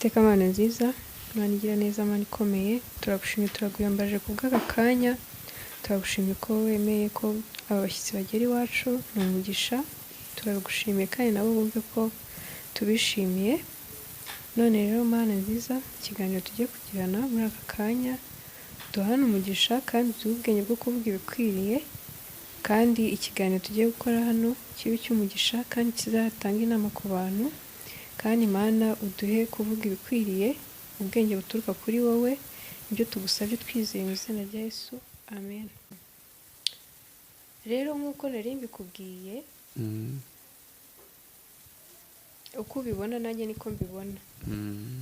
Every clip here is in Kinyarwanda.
Iteka Mana nziza, Mana igira neza, Mana ikomeye, turagushimye, turaguyambaje ku bw'aka kanya. Turagushimye ko wemeye ko aba bashyitsi bagera iwacu, ni umugisha. Turagushimiye kandi nabo bumve ko tubishimiye. None rero Mana nziza, ikiganiro tugiye kugirana muri aka kanya, duhane umugisha kandi duhe ubwenge bwo kuvuga ibikwiriye, kandi ikiganiro tugiye gukora hano kibe icy'umugisha kandi kizatange inama ku bantu. Kandi Mana, uduhe kuvuga ibikwiriye, ubwenge buturuka kuri wowe. Ibyo tugusabye twizeye mu izina rya Yesu, amen. Rero nk'uko nari mbikubwiye, uko ubibona nanjye niko mbibona.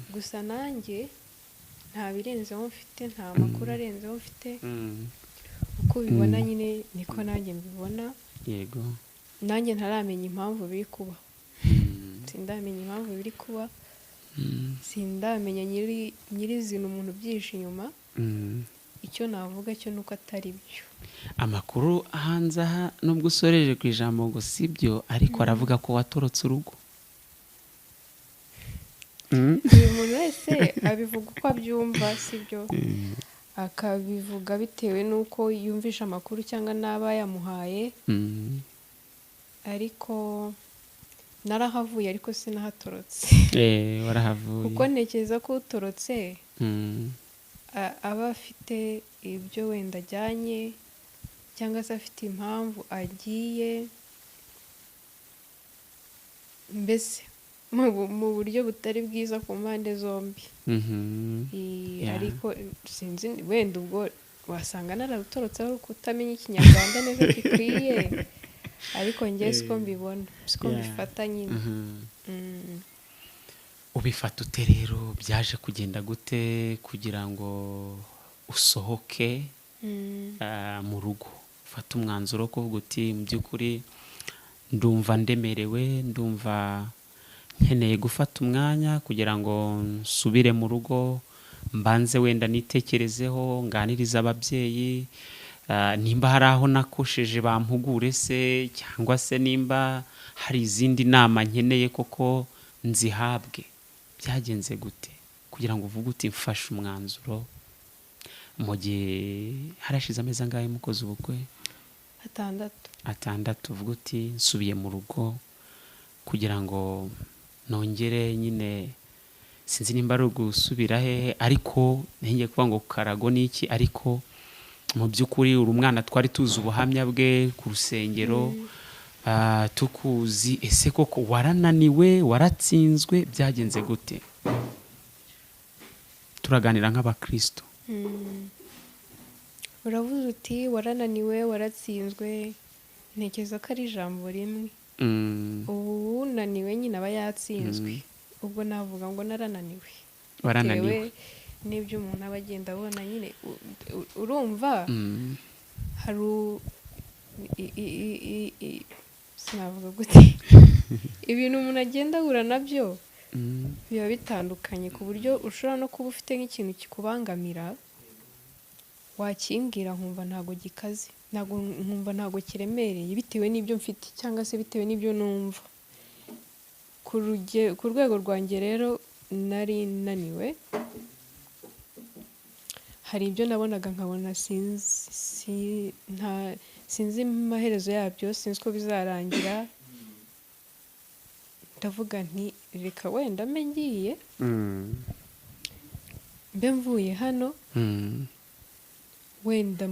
Gusa nanjye nta birenzeho mfite, nta makuru arenzeho mfite. Uko ubibona nyine niko nanjye mbibona. Nanjye ntaramenya impamvu biri kuba. Sindamenya impamvu biri kuba. Sindamenya nyirizina umuntu ubyihishe inyuma. Icyo navuga cyo ni uko atari byo. Amakuru hanze aha, nubwo usoreje ku ijambo ngo si byo, ariko aravuga ko watorotse urugo. Buri muntu wese abivuga uko abyumva, sibyo? Akabivuga bitewe n'uko yumvisha amakuru cyangwa n'aba yamuhaye. Ariko narahavuye, ariko sinahatorotse. Warahavuye. Kuko ntekereza ko utorotse aba afite ibyo wenda ajyanye cyangwa se afite impamvu agiye, mbese mu buryo butari bwiza ku mpande zombi. Ariko sinzi, wenda ubwo wasanga nararutorotse ari ukutamenya Ikinyarwanda neza gikwiye, ariko njye siko mbibona, siko mbifata nyine. Ubifata ute rero? Byaje kugenda gute kugira ngo usohoke mu rugo, ufate umwanzuro wo kuvuga uti: "Mu by'ukuri ndumva ndemerewe, ndumva nkeneye gufata umwanya kugira ngo nsubire mu rugo, mbanze wenda nitekerezeho, nganirize ababyeyi, nimba hari aho nakosheje bampugure se, cyangwa se nimba hari izindi nama nkeneye koko nzihabwe"? Byagenze gute kugira ngo uvuge uti: "Mfashe umwanzuro," mu gihe harashize amezi angahe mukoze ubukwe? 6. 6. Uvuga uti: "Nsubiye mu rugo kugira ngo nongere nyine," sinzi nimba ari ugusubira hehe, ariko ntingiye kuvuga ngo karago ni iki, ariko mu by'ukuri uri umwana twari tuzi ubuhamya bwe ku rusengero, tukuzi. Ese koko warananiwe, waratsinzwe, byagenze gute? Turaganira nk'abakristo. Uravuze uti warananiwe, waratsinzwe, ntekereza ko ari ijambo rimwe. Ubu unaniwe nyine aba yatsinzwe. Ubwo navuga ngo narananiwe. Warananiwe. Bitewe n'ibyo umuntu aba agenda abona nyine, urumva hari sinavuga gute, ibintu umuntu agenda ahura nabyo biba bitandukanye, ku buryo ushobora no kuba ufite nk'ikintu kikubangamira, wakimbwira nkumva ntabwo gikaze, ntabwo nkumva ntabwo kiremereye, bitewe n'ibyo mfite cyangwa se bitewe n'ibyo numva. Ku rwego rwanjye rero nari naniwe. Hari ibyo nabonaga nkabona sinzi, sinzi amaherezo yabyo, sinzi ko bizarangira. Ndavuga nti: "Reka wenda mbe ngiye, mbe mvuye hano." Wenda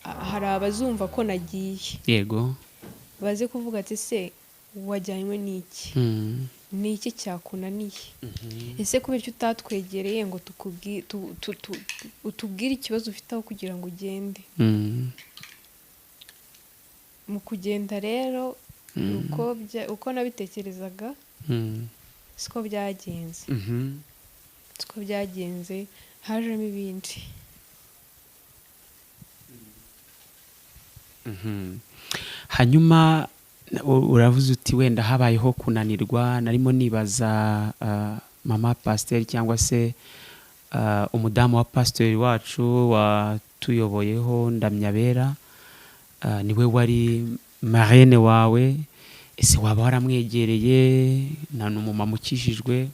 hari abazumva ko nagiye, baze kuvuga ati: "Se wajyanywe n'iki? Ni iki cyakunaniye? Ese kubera icyo utatwegereye ngo utubwire ikibazo ufite aho kugira ngo ugende?" Mu kugenda rero, uko nabitekerezaga siko byagenze. Siko byagenze, hajemo ibindi. Hanyuma uravuze uti wenda habayeho kunanirwa. Narimo nibaza, mama pasiteri cyangwa se umudamu wa pasiteri wacu watuyoboyeho Ndamyabera, niwe wari marraine wawe. Ese waba waramwegereye? Na ni umumama ukijijwe.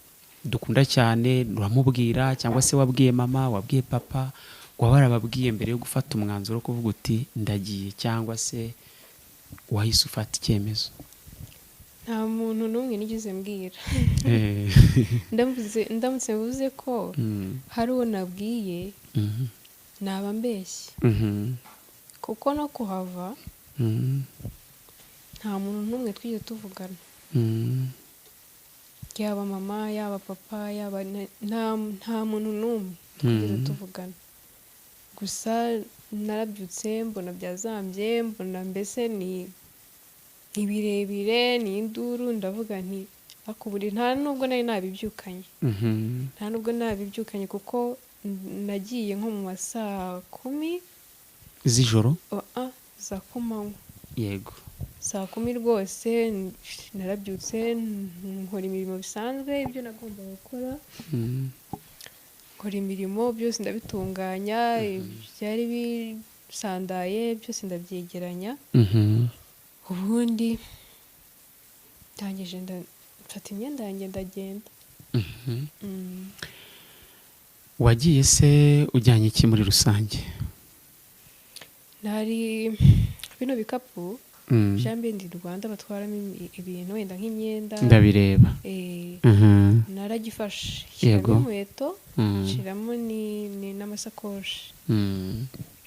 dukunda cyane, uramubwira cyangwa se wabwiye mama, wabwiye papa, waba warababwiye mbere yo gufata umwanzuro wo kuvuga uti ndagiye, cyangwa se wahise ufata icyemezo? Nta muntu n'umwe nigeze mbwira. Ndamutse mvuze ko hari uwo nabwiye, naba mbeshye, kuko no kuhava nta muntu n'umwe twigeze tuvugana, yaba mama, yaba papa, yaba nta muntu n'umwe twigeze tuvugana. Gusa narabyutse mbona byazambye, mbona mbese ni birebire, ni induru, ndavuga nti akuburi. Nta nubwo nari nabibyukanye, nta nubwo nabibyukanye, kuko nagiye nko mu ma 10:00 z'ijoro? Oh, ah, za kumanywa. 10:00 rwose narabyutse, nkora imirimo bisanzwe, ibyo nagombaga gukora. Nkora imirimo, byose ndabitunganya, byari bisandaye byose ndabyegeranya. Ubundi ndangije mfata imyenda yanjye ndagenda. Wagiye se ujyanye iki muri rusange? Nari bino bikapu bya Made in Rwanda batwaramo ibintu, wenda nk'imyenda. Ndabireba. Naragifashe shyiramo inkweto, shyiramo n'amasakoshi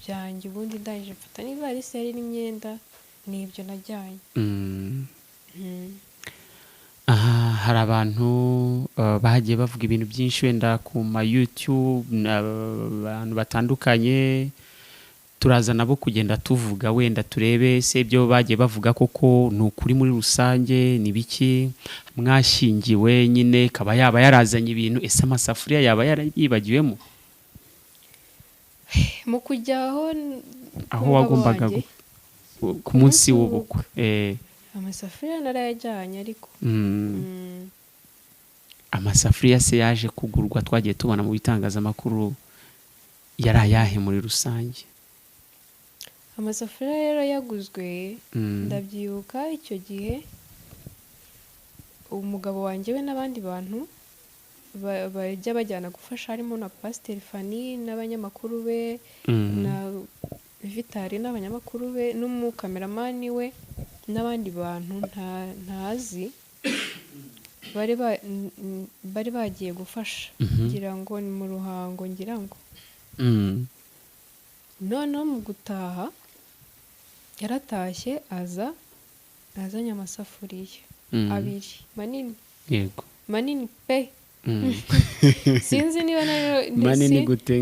byanjye, ubundi ndangije mfata n'ivarisi yari n'imyenda, n'ibyo najyanye. Aha hari abantu bagiye bavuga ibintu byinshi wenda ku ma YouTube, abantu batandukanye, turaza nabo kugenda tuvuga, wenda turebe se ibyo bagiye bavuga koko ni ukuri muri rusange, ni biki. Mwashyingiwe nyine, kaba yaba yarazanye ibintu, ese amasafuriya yaba yarayibagiwemo? Mu kujya aho Aho ku mugabo wagombaga wanjye, ku munsi w'ubukwe. Amasafuriya narayajyanye ariko. Amasafuriya se yaje kugurwa, twagiye tubona mu bitangazamakuru, yari ayahe muri rusange? Amasafuriya rero yaguzwe, ndabyibuka icyo gihe umugabo wanjye we n'abandi bantu bajya bajyana gufasha, harimo na Pasiteri Fani n'abanyamakuru be, na Vitari n'abanyamakuru be, n'umukameramani we, n'abandi bantu ntazi, bari bagiye gufasha, ngira ngo ni mu Ruhango, ngira ngo. Noneho mu gutaha yaratashye, aza azanye amasafuriya abiri manini, manini pe. Sinzi niba nayo Manini gute?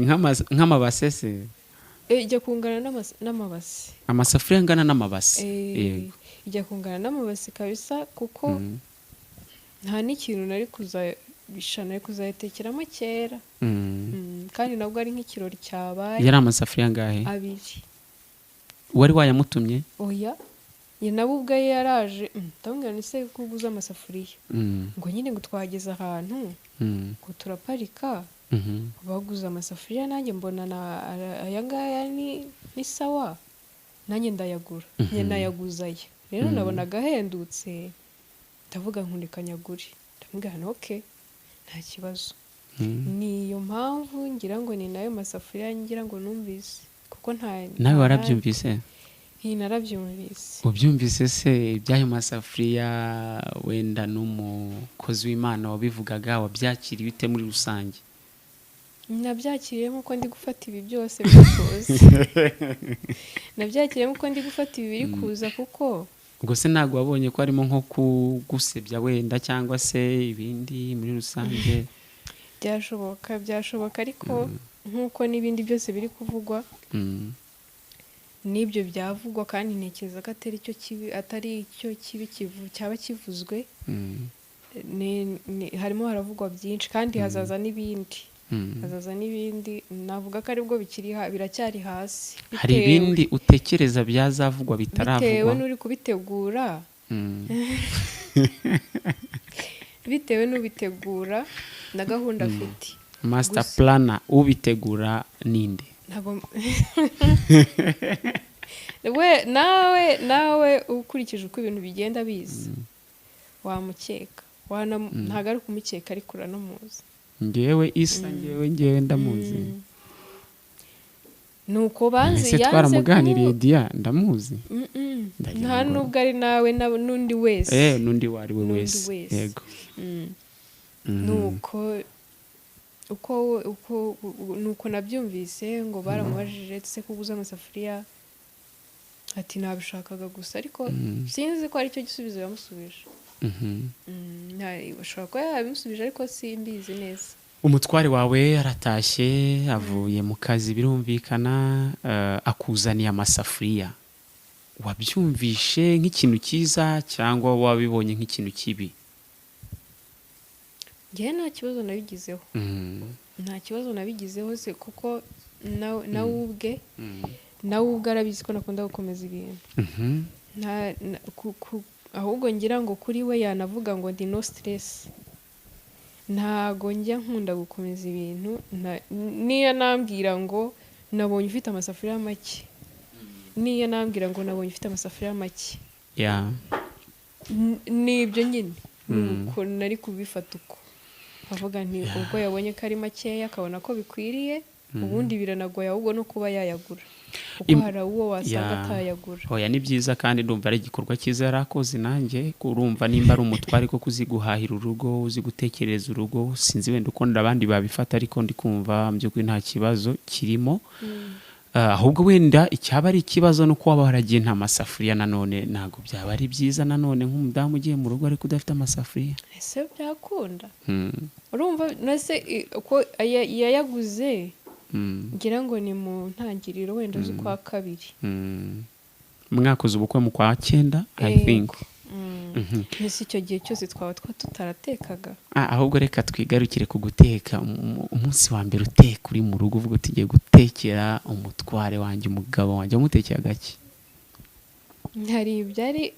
Nk'amabase se? Ijya kungana n'amabase. Amasafuriya angana n'amabase? Ijya kungana n'amabase kabisa, kuko nta n'ikintu nari kuzabisha, nari kuzayatekeramo kera. Kandi nabwo ari nk'ikirori cyabaye. Yari amasafuriya angahe? Abiri. Wari wayamutumye? Oya, ye nawe ubwe yaraje. Ndamubwira nti se ko uguze amasafuriya? Ngo nyine ngo twageze ahantu, ngo turaparika, baguze amasafuriya, nanjye mbona aya ngaya ni sawa, nanjye ndayagura. Njye nayaguze aya rero, nabonaga ahendutse, ndavuga ngo reka nyagure. Ndamubwira nti okay, nta kibazo. Ni iyo mpamvu ngira ngo ni nayo masafuriya ngira ngo numvise, kuko nta Nawe warabyumvise? Iyi narabyumvise. Ubyumvise se iby'ayo masafuriya, wenda n'umukozi w'Imana wabivugaga, wabyakiriye ute muri rusange? Nabyakiriye nk'uko ndi gufata ibi byose biri kuza, nabyakiriye nk'uko ndi gufata ibi biri kuza, kuko Ubwo se ntabwo wabonye ko harimo nko kugusebya wenda, cyangwa se ibindi muri rusange? Byashoboka, byashoboka, ariko nk'uko n'ibindi byose biri kuvugwa, n'ibyo byavugwa, kandi ntekereza ko atari cyo kibi, atari cyo kibi cyaba kivuzwe. Harimo haravugwa byinshi, kandi hazaza n'ibindi, hazaza n'ibindi. Navuga ko aribwo bikiri biracyari hasi. Hari ibindi utekereza byazavugwa Bitewe bitaravugwa? n'uri kubitegura, bitewe n'ubitegura na gahunda afite. Master Gusa- planner ubitegura ninde? Ntabwo we nawe ukurikije uko ibintu bigenda biza wamukeka. Ntabwo ari kumukeka, ariko uranamuzi. Ngewe isa ngewe ndamuzi. Nuko banze Ese yanze twaramuganiriye? Dia ndamuzi. Mm-mm. Ndagira Nta ngo- nubwo ari nawe n'undi wese. N'undi uwo ari we N'undi wese. wese. Yego. Nuko uko nuko nabyumvise ngo baramubajije ese ko uguze amasafuriya, ati nabishakaga gusa, ariko sinzi ko aricyo gisubizo yamusubije. Ashobora kuba yabimusubije, ariko simbizi neza. Umutware wawe aratashye avuye mu kazi, birumvikana, akuzaniye amasafuriya. Wabyumvishe nk'ikintu cyiza cyangwa wabibonye nk'ikintu kibi? Njyewe nta kibazo nabigizeho. Nta kibazo nabigizeho se, kuko nawe ubwe arabizi ko nakunda gukomeza ibintu. Ahubwo ngira ngo kuri we yanavuga ngo ndi no stress, ntago njya nkunda gukomeza ibintu. Niyo nambwira ngo nabonye ufite amasafuriya make, niyo nambwira ngo nabonye ufite amasafuriya make, nibyo nyine, nuko nari kubifata uko avuga nti ubwo yabonye ko ari makeya, akabona ko bikwiriye. Ubundi biranagoye ahubwo no kuba yayagura, kuko hari uwo wasanga atayagura. Oya, ni byiza, kandi ndumva ari igikorwa cyiza yari akoze. Nanjye urumva nimba ari umutware koko uzi guhahira urugo, uzi gutekereza urugo, sinzi wenda uko abandi babifata, ariko ndi kumva mu by'ukuri nta kibazo kirimo. Ahubwo wenda icyaba ari ikibazo ni uko waba waragiye nta masafuriya. Nanone ntabwo byaba ari byiza nanone nk'umudamu ugiye mu rugo ariko udafite amasafuriya. Ese byakunda? Urumva nase ko yayaguze, ngira ngo ni mu ntangiriro wenda z'ukwa kabiri. Mwakoze ubukwe mu kwa cyenda, I think. Mbese icyo gihe cyose twaba tutaratekaga? Ah, ahubwo reka twigarukire ku guteka. Umunsi wa mbere uteka uri mu rugo, uvuga uti ugiye gutekera umutware wanjye, umugabo wanjye, wamutekeye agaki? Hari ibyari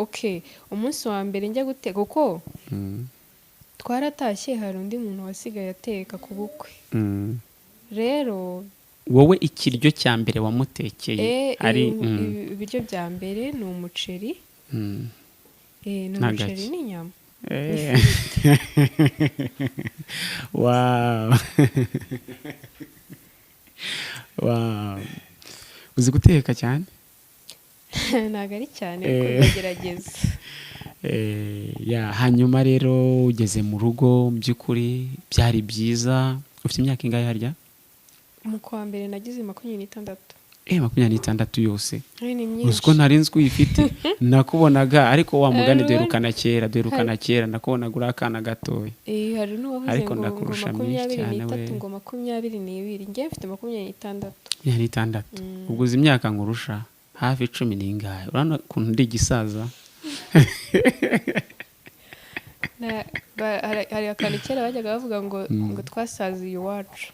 okay, umunsi wa mbere njya guteka, kuko twaratashye, hari undi muntu wasigaye ateka ku bukwe. Rero Wowe ikiryo cya mbere wamutekeye ari Ibiryo bya mbere ni umuceri. Ni N'agaki. umuceri n'inyama. Wow. Uzi guteka cyane? Ntabwo ari cyane, ariko ndagerageza. Ya, hanyuma rero ugeze mu rugo, mu by'ukuri byari byiza. Ufite imyaka ingahe harya? Mu kwa mbere nagize 26. 26 yose? Ni myinshi. Uzi ko ntari nzi ko uyifite? Nakubonaga, ariko wa mugani Hari duherukana kera, duherukana kera, nakubonaga uri akana gatoya. Hari n'uwavuze Ariko ngo ndakurusha myinshi makumyabiri cyane n'itatu we. ngo 22, njyewe mfite 26. 26. Ubwo uzi imyaka nkurusha hafi cumi n'ingahe? Urabona ukuntu ndi igisaza. Hari akantu kera bajyaga bavuga ngo twasaziye iwacu.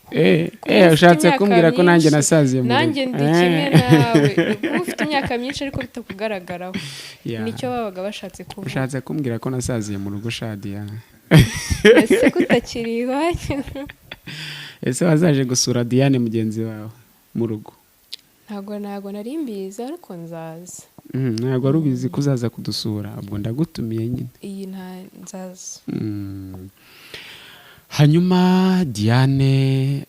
Kuba ufite Ushatse imyaka kumbwira ko nanjye myinshi, nasaziye mu rugo. Nanjye ndi kimwe nawe. Kuba ufite imyaka myinshi ariko bitakugaragaraho, nicyo babaga bashatse kuvuga. Ushatse kumbwira ko nasaziye mu rugo, Shadiya? Ese ko utakiri iwanyu? Ese wazaje gusura Diane mugenzi wawe mu rugo? Ntabwo nari mbizi, ariko nzaza. Ntabwo wari ubizi ko uzaza kudusura? Ubwo ndagutumiye nyine. Iyi nta nzaza. Hanyuma Diane,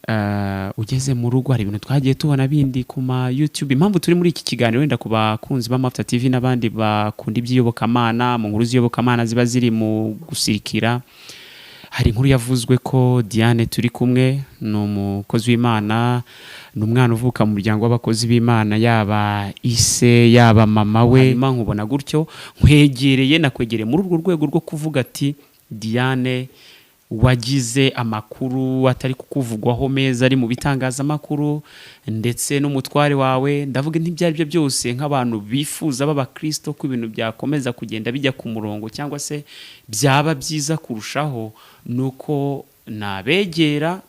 ugeze mu rugo, hari ibintu twagiye tubona bindi ku ma YouTube. Impamvu turi muri iki kiganiro, wenda ku bakunzi b'Amavuta TV n'abandi bakunda iby'iyobokamana, mu nkuru z'iyobokamana ziba ziri mu gusirikira, hari inkuru yavuzwe ko Diane turi kumwe ni umukozi w'Imana, ni umwana uvuka mu muryango w'abakozi b'Imana, yaba ise, yaba mama we. Hanyuma nkubona gutyo nkwegereye, nakwegereye muri urwo rwego rwo kuvuga ati Diane wagize amakuru atari kukuvugwaho meza ari mu bitangazamakuru, ndetse n'umutware wawe. Ndavuga ntibyo ari byo byose, nk'abantu bifuza b'abakristo ko ibintu byakomeza kugenda bijya ku murongo cyangwa se byaba byiza kurushaho, ni uko nabegera.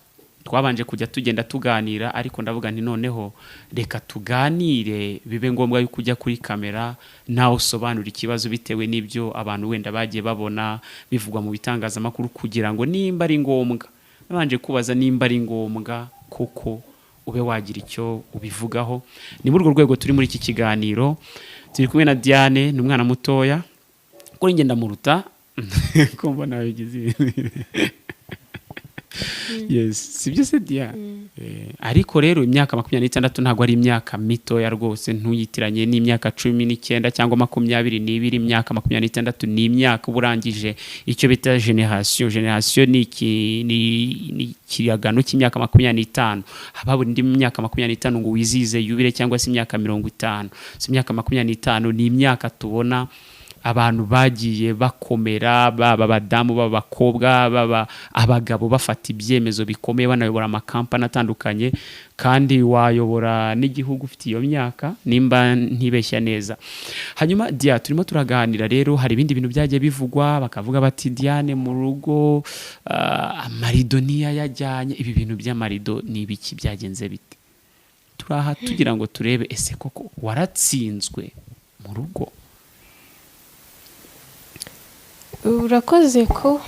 Twabanje kujya tugenda tuganira, ariko ndavuga nti noneho reka tuganire, bibe ngombwa yuko ujya kuri kamera nawe usobanura ikibazo bitewe n'ibyo abantu wenda bagiye babona bivugwa mu bitangazamakuru, kugira ngo nimba ari ngombwa, nabanje kubaza nimba ari ngombwa koko ube wagira icyo ubivugaho. Ni muri urwo rwego turi muri iki kiganiro. Turi kumwe na Diane, ni umwana mutoya kuri njye, ndamuruta. Ko mbona bigize ibintu. Yes, sibyo se, Dia? Ariko rero imyaka 26 ntabwo ari imyaka mitoya rwose, ntuyitiranye n'imyaka 19 cyangwa 22. Imyaka 26 ni imyaka uba urangije icyo bita génération. Génération ni iki? Ni ikiragano cy'imyaka 25. Haba habura indi myaka 25 ngo wizihize yubile, cyangwa se imyaka 50. So imyaka 25 ni imyaka tubona abantu bagiye bakomera, baba abadamu, baba abakobwa, baba abagabo, bafata ibyemezo bikomeye, banayobora amakampani atandukanye, kandi wayobora n'igihugu ufite iyo myaka, nimba ntibeshya neza. Hanyuma Dia, turimo turaganira rero, hari ibindi bintu byagiye bivugwa, bakavuga bati Diane mu rugo amarido ntiyayajyanye. Ibi bintu by'amarido ni ibiki? Byagenze bite? Turaha tugira ngo turebe ese koko waratsinzwe mu rugo? Urakoze ko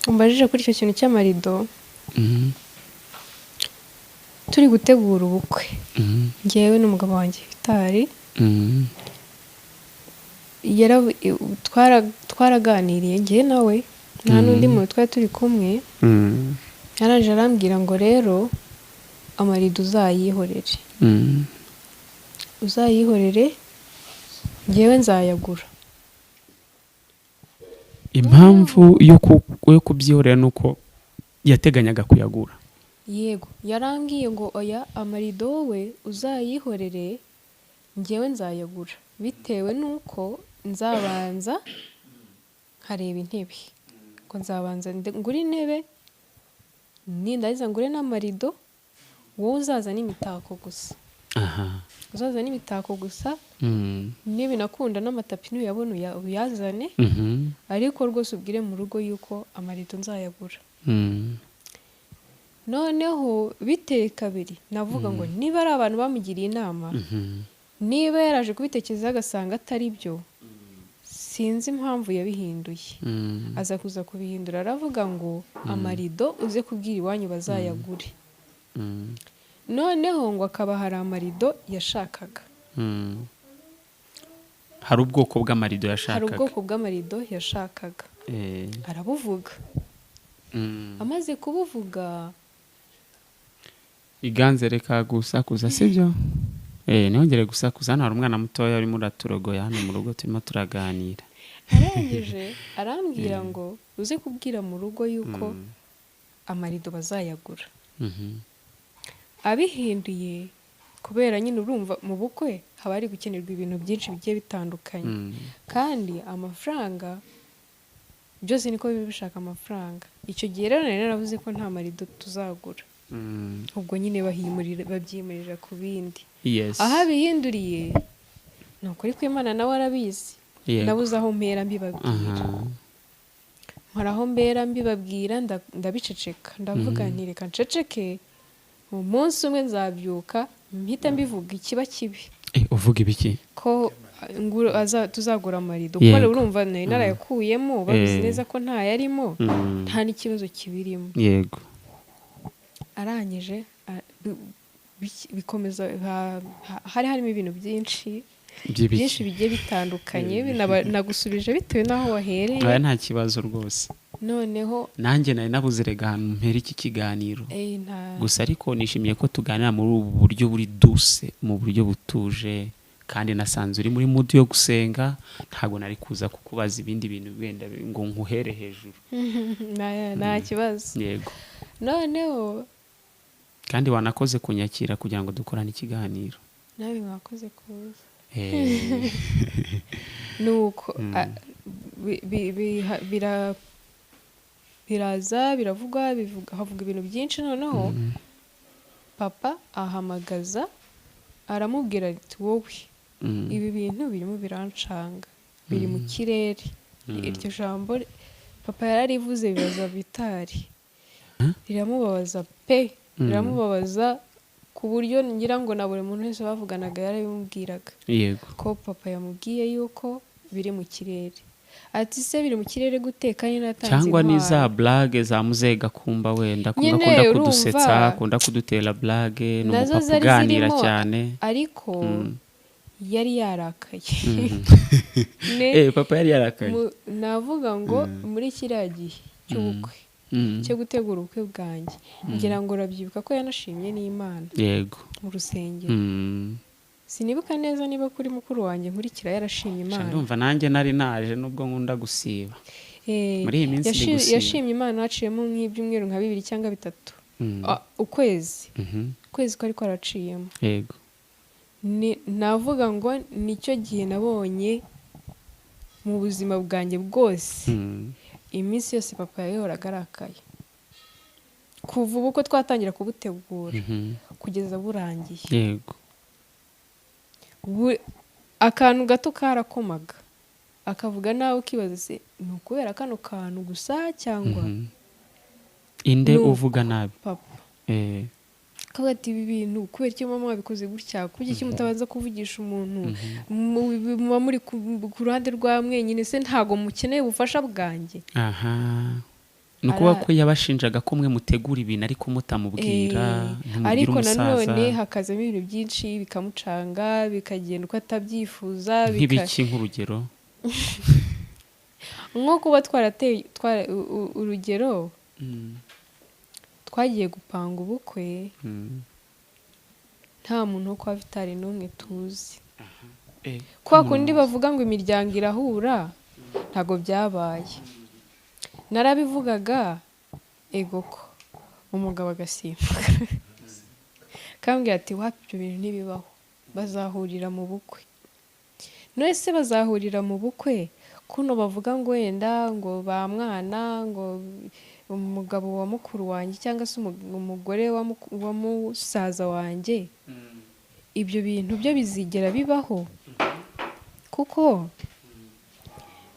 umbajije kuri icyo kintu cy'amarido. Turi gutegura ubukwe, njyewe n'umugabo wanjye Vitari, twaraganiriye njyewe nawe, nta n'undi muntu twari turi kumwe. Yarangije arambwira ngo rero amarido uzayihorere, uzayihorere, njyewe nzayagura. Impamvu yo kubyihorera ni uko yateganyaga kuyagura? Yego, yarambwiye ngo oya, amarido wowe uzayihorere, njyewe nzayagura, bitewe n'uko nzabanza nkareba intebe, ngo nzabanza ngure intebe, nindangiza ngure n'amarido, wowe uzaza n'imitako gusa. Uzaza n'imitako gusa, nibinakunda n'amatapi nuyabona uyazane, ariko rwose ubwire mu rugo yuko amarido nzayagura. Noneho biteye kabiri, navuga ngo niba ari abantu bamugiriye inama, niba yaraje kubitekerezaho agasanga atari byo, sinzi impamvu yabihinduye. Aza kuza kubihindura, aravuga ngo amarido uze kubwira iwanyu bazayagure. Noneho ngo akaba hari amarido yashakaga. Hari ubwoko bw'amarido Hari yashakaga? ubwoko bw'amarido yashakaga, arabuvuga. Amaze kubuvuga, Iganze, reka gusakuza, sibyo? Ntihongere gusakuza. Hano hari umwana mutoya urimo uraturogoya hano mu rugo, turimo turaganira. Arangije arambwira ngo uze kubwira mu rugo yuko amarido bazayagura. Abihinduye kubera nyine urumva mu bukwe haba hari gukenerwa ibintu byinshi bigiye bitandukanye, kandi amafaranga byose niko biba bishaka amafaranga. Icyo gihe rero nari naravuze ko nta marido tuzagura. Ubwo nyine babyimurira ku bindi. Aho abihinduriye, ni ukuri kw'Imana, nawe arabizi. Nabuze aho mpera mbibabwira. Mpora aho mbera mbibabwira, ndabiceceka, ndavuga nti reka nceceke, mu munsi umwe nzabyuka mpita mbivuga ikiba kibi. Uvuga ibiki? Ko tuzagura amarido, kuko urumva nari narayakuyemo, babizi neza ko ntayarimo, nta n'ikibazo kibirimo. Arangije bikomeza hari harimo ibintu byinshi By'ibiki? byinshi bigiye bitandukanye. Nagusubije bitewe n'aho wahereye. Aya nta kibazo rwose. Noneho Nanjye nari nabuze rega ahantu mpera iki kiganiro. Nta Gusa ariko nishimiye ko tuganira muri ubu buryo buri douce, mu buryo butuje, kandi nasanze uri muri mood yo gusenga. Ntabwo nari kuza kukubaza ibindi bintu wenda ngo nkuhere hejuru. Nta kibazo. Yego. Noneho Kandi wanakoze kunyakira kugira ngo dukorane ikiganiro. Nawe mwakoze kuza. Nuko biraza biravugwa, havuga ibintu byinshi. Noneho papa ahamagaza, aramubwira ati wowe, ibi bintu birimo birancanga, biri mu kirere. Iryo jambo papa yararivuze, bibaza Vitari, riramubabaza pe, riramubabaza ku buryo ngira ngo na buri muntu wese bavuganaga yarabimubwiraga, ko papa yamubwiye yuko biri mu kirere. Ati se biri mu kirere gute kandi natanze Cyangwa ni za inkwano? blague za muzehe Gakumba wenda, akunda Nyine akunda urumva, kudusetsa, akunda kudutera blague, ni nazo umupapa zari uganira zirimo, cyane. Ariko Yari yarakaye. Papa yari yarakaye. Navuga ngo muri kiriya gihe cy'ubukwe, cyo gutegura ubukwe bwanjye, ngira ngo urabyibuka ko yanashimye n'Imana mu rusengero. Sinibuka neza niba kuri mukuru wanjye nkurikira yarashimye Sha, Imana. Ndumva nanjye nari naje, nubwo nkunda gusiba. Muri iyi minsi ndi gusiba. Yashimye Imana haciyemo nk'ibyumweru nka 2 cyangwa 3. Ukwezi, ukwezi kwari kwaraciyemo. Navuga ngo nicyo gihe nabonye mu buzima bwanjye bwose, iminsi yose papa yayohoraga arakaye, kuva ubu ko twatangira kubutegura kugeza burangiye. Akantu gato karakomaga akavuga, nawe ukibaza se ni ukubera kano kantu gusa cyangwa Inde Nuko. uvuga nabi? Papa. Akavuga ati: "Ibi bintu kubera iki mama mwabikoze gutya? Kubera iki mutabanza kuvugisha umuntu? Muba muri ku ruhande rwa mwenyine se? Ntabwo mukeneye ubufasha bwanjye?" Aha ni ukuvuga ko yabashinjaga ko mwe mutegura ibintu ariko mutamubwira, ntimubwire Ariko umusaza. nanone hakazamo ibintu byinshi bikamucanga, bikagenda uko atabyifuza, Nk'ibiki, nk'urugero? Nko kuba twarateye urugero, twagiye gupanga ubukwe nta muntu wo kwa Vitali n'umwe tuzi. Kwa kundi bavuga ngo imiryango irahura, ntabwo byabaye. Narabivugaga, ego ko umugabo agasimbuka kambwira ati: "Wapi, ibyo bintu ntibibaho, bazahurira mu bukwe." None se bazahurira mu bukwe, kuno bavuga ngo wenda ngo ba mwana, ngo umugabo wa mukuru wanjye cyangwa se umugore wa musaza wanjye, ibyo bintu byo bizigera bibaho? Kuko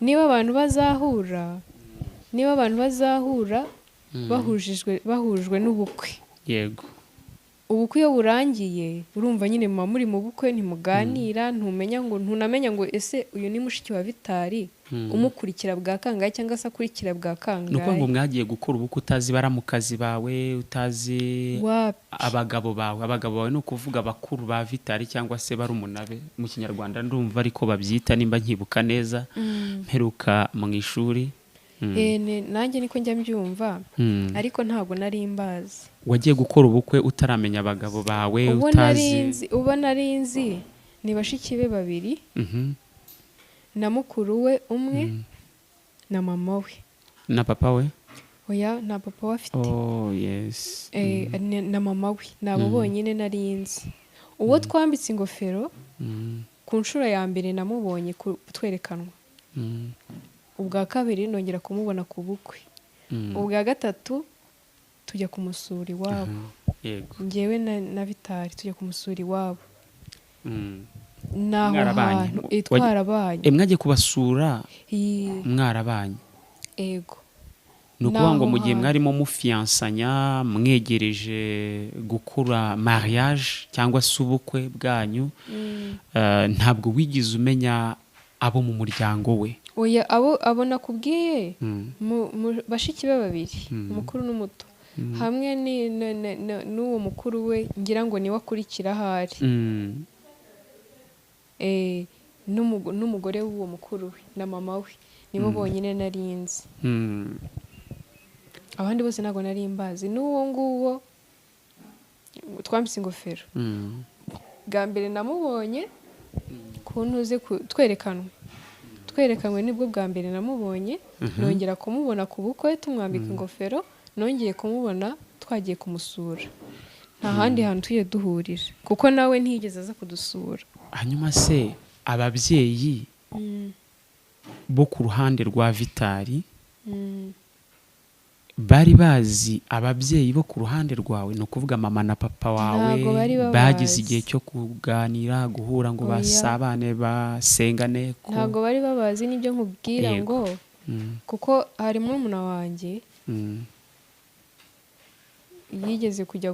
niba abantu bazahura bahujwe n'ubukwe, ubukwe iyo burangiye, urumva nyine muba muri mu bukwe, ntimuganira, ntumenya ngo, ntunamenya ngo ese uyu ni mushiki wa Vitali umukurikira bwa kangahe cyangwa se akurikira bwa Ni ukuvuga ngo kangahe. mwagiye gukora ubukwe utazi baramukazi bawe, utazi Wapi. abagabo bawe. Abagabo bawe ni ukuvuga bakuru ba Vitali cyangwa se barumuna be mu Kinyarwanda, ndumva ariko babyita, nimba nkibuka neza, mperuka mu ishuri. Nanjye niko njya mbyumva, ariko ntabwo nari mbazi. Wagiye gukora ubukwe utaramenya abagabo bawe, Ubo nari utazi nzi, ubo nari nzi ni bashiki be babiri na mukuru we umwe na mama we. Na papa we? Oya, nta papa we afite. Oh yes. Na mama we, ni abo bonyine nari nzi. Uwo twambitse ingofero ku nshuro ya mbere namubonye twerekanwa, ubwa kabiri nongera kumubona ku bukwe, ubwa gatatu tujya kumusura iwabo. Njyewe na Vitali tujya kumusura iwabo. Naho Mwarabanye? hantu twarabanye. Mwagiye kubasura mwarabanye? Ego. Ni ukuvuga ngo Naho mu gihe hantu. mwarimo mufiyansanya, mwegereje gukora mariage cyangwa se ubukwe bwanyu, ntabwo wigeze umenya abo mu muryango we? Oya, abo nakubwiye, bashiki be babiri, umukuru n'umuto, hamwe n'uwo mukuru we, ngira ngo niwe akurikira ahari, n'umugore w'uwo mukuru we na mama we, nibo bonyine nari nzi. Abandi bose ntabwo nari mbazi. N'uwo nguwo twambitse ingofero, bwa mbere namubonye ku ntuze twerekanwe, nibwo bwa mbere namubonye. Nongera kumubona ku bukwe tumwambika ingofero, nongeye kumubona twagiye kumusura. Nta handi hantu tujye duhurira, kuko nawe ntiyigeze aza kudusura. Hanyuma se ababyeyi bo ku ruhande rwa Vitali bari bazi ababyeyi bo ku ruhande rwawe, ni ukuvuga mama na papa wawe? Ntabwo bari babazi. Bagize igihe cyo kuganira, guhura ngo Oya. basabane, basengane ko Ntabwo bari babazi, n'ibyo nkubwira ngo kuko hari murumuna wanjye yigeze kujya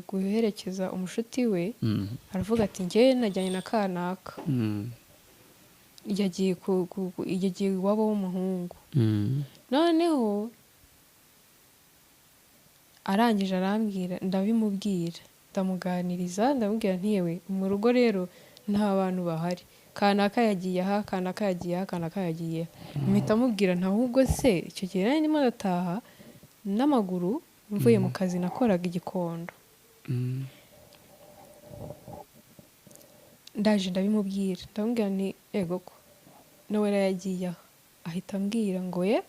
guherekeza umushuti we, aravuga ati: "Njyewe najyanye na kanaka, yagiye iwabo w'umuhungu." Noneho arangije arambwira, ndabimubwira, ndamuganiriza, ndamubwira nti: "Yewe, mu rugo rero Nta bantu bahari, kanaka yagiye aha, kanaka yagiye aha, kanaka yagiye aha. Mpita mubwira nta, ahubwo se icyo gihe nari ndimo ndataha n'amaguru mvuye mu kazi nakoraga igikondo. Ndaje ndabimubwira, ndamubwira nti ego ko Nowela yagiye aha. Ahita ambwira ngo ye,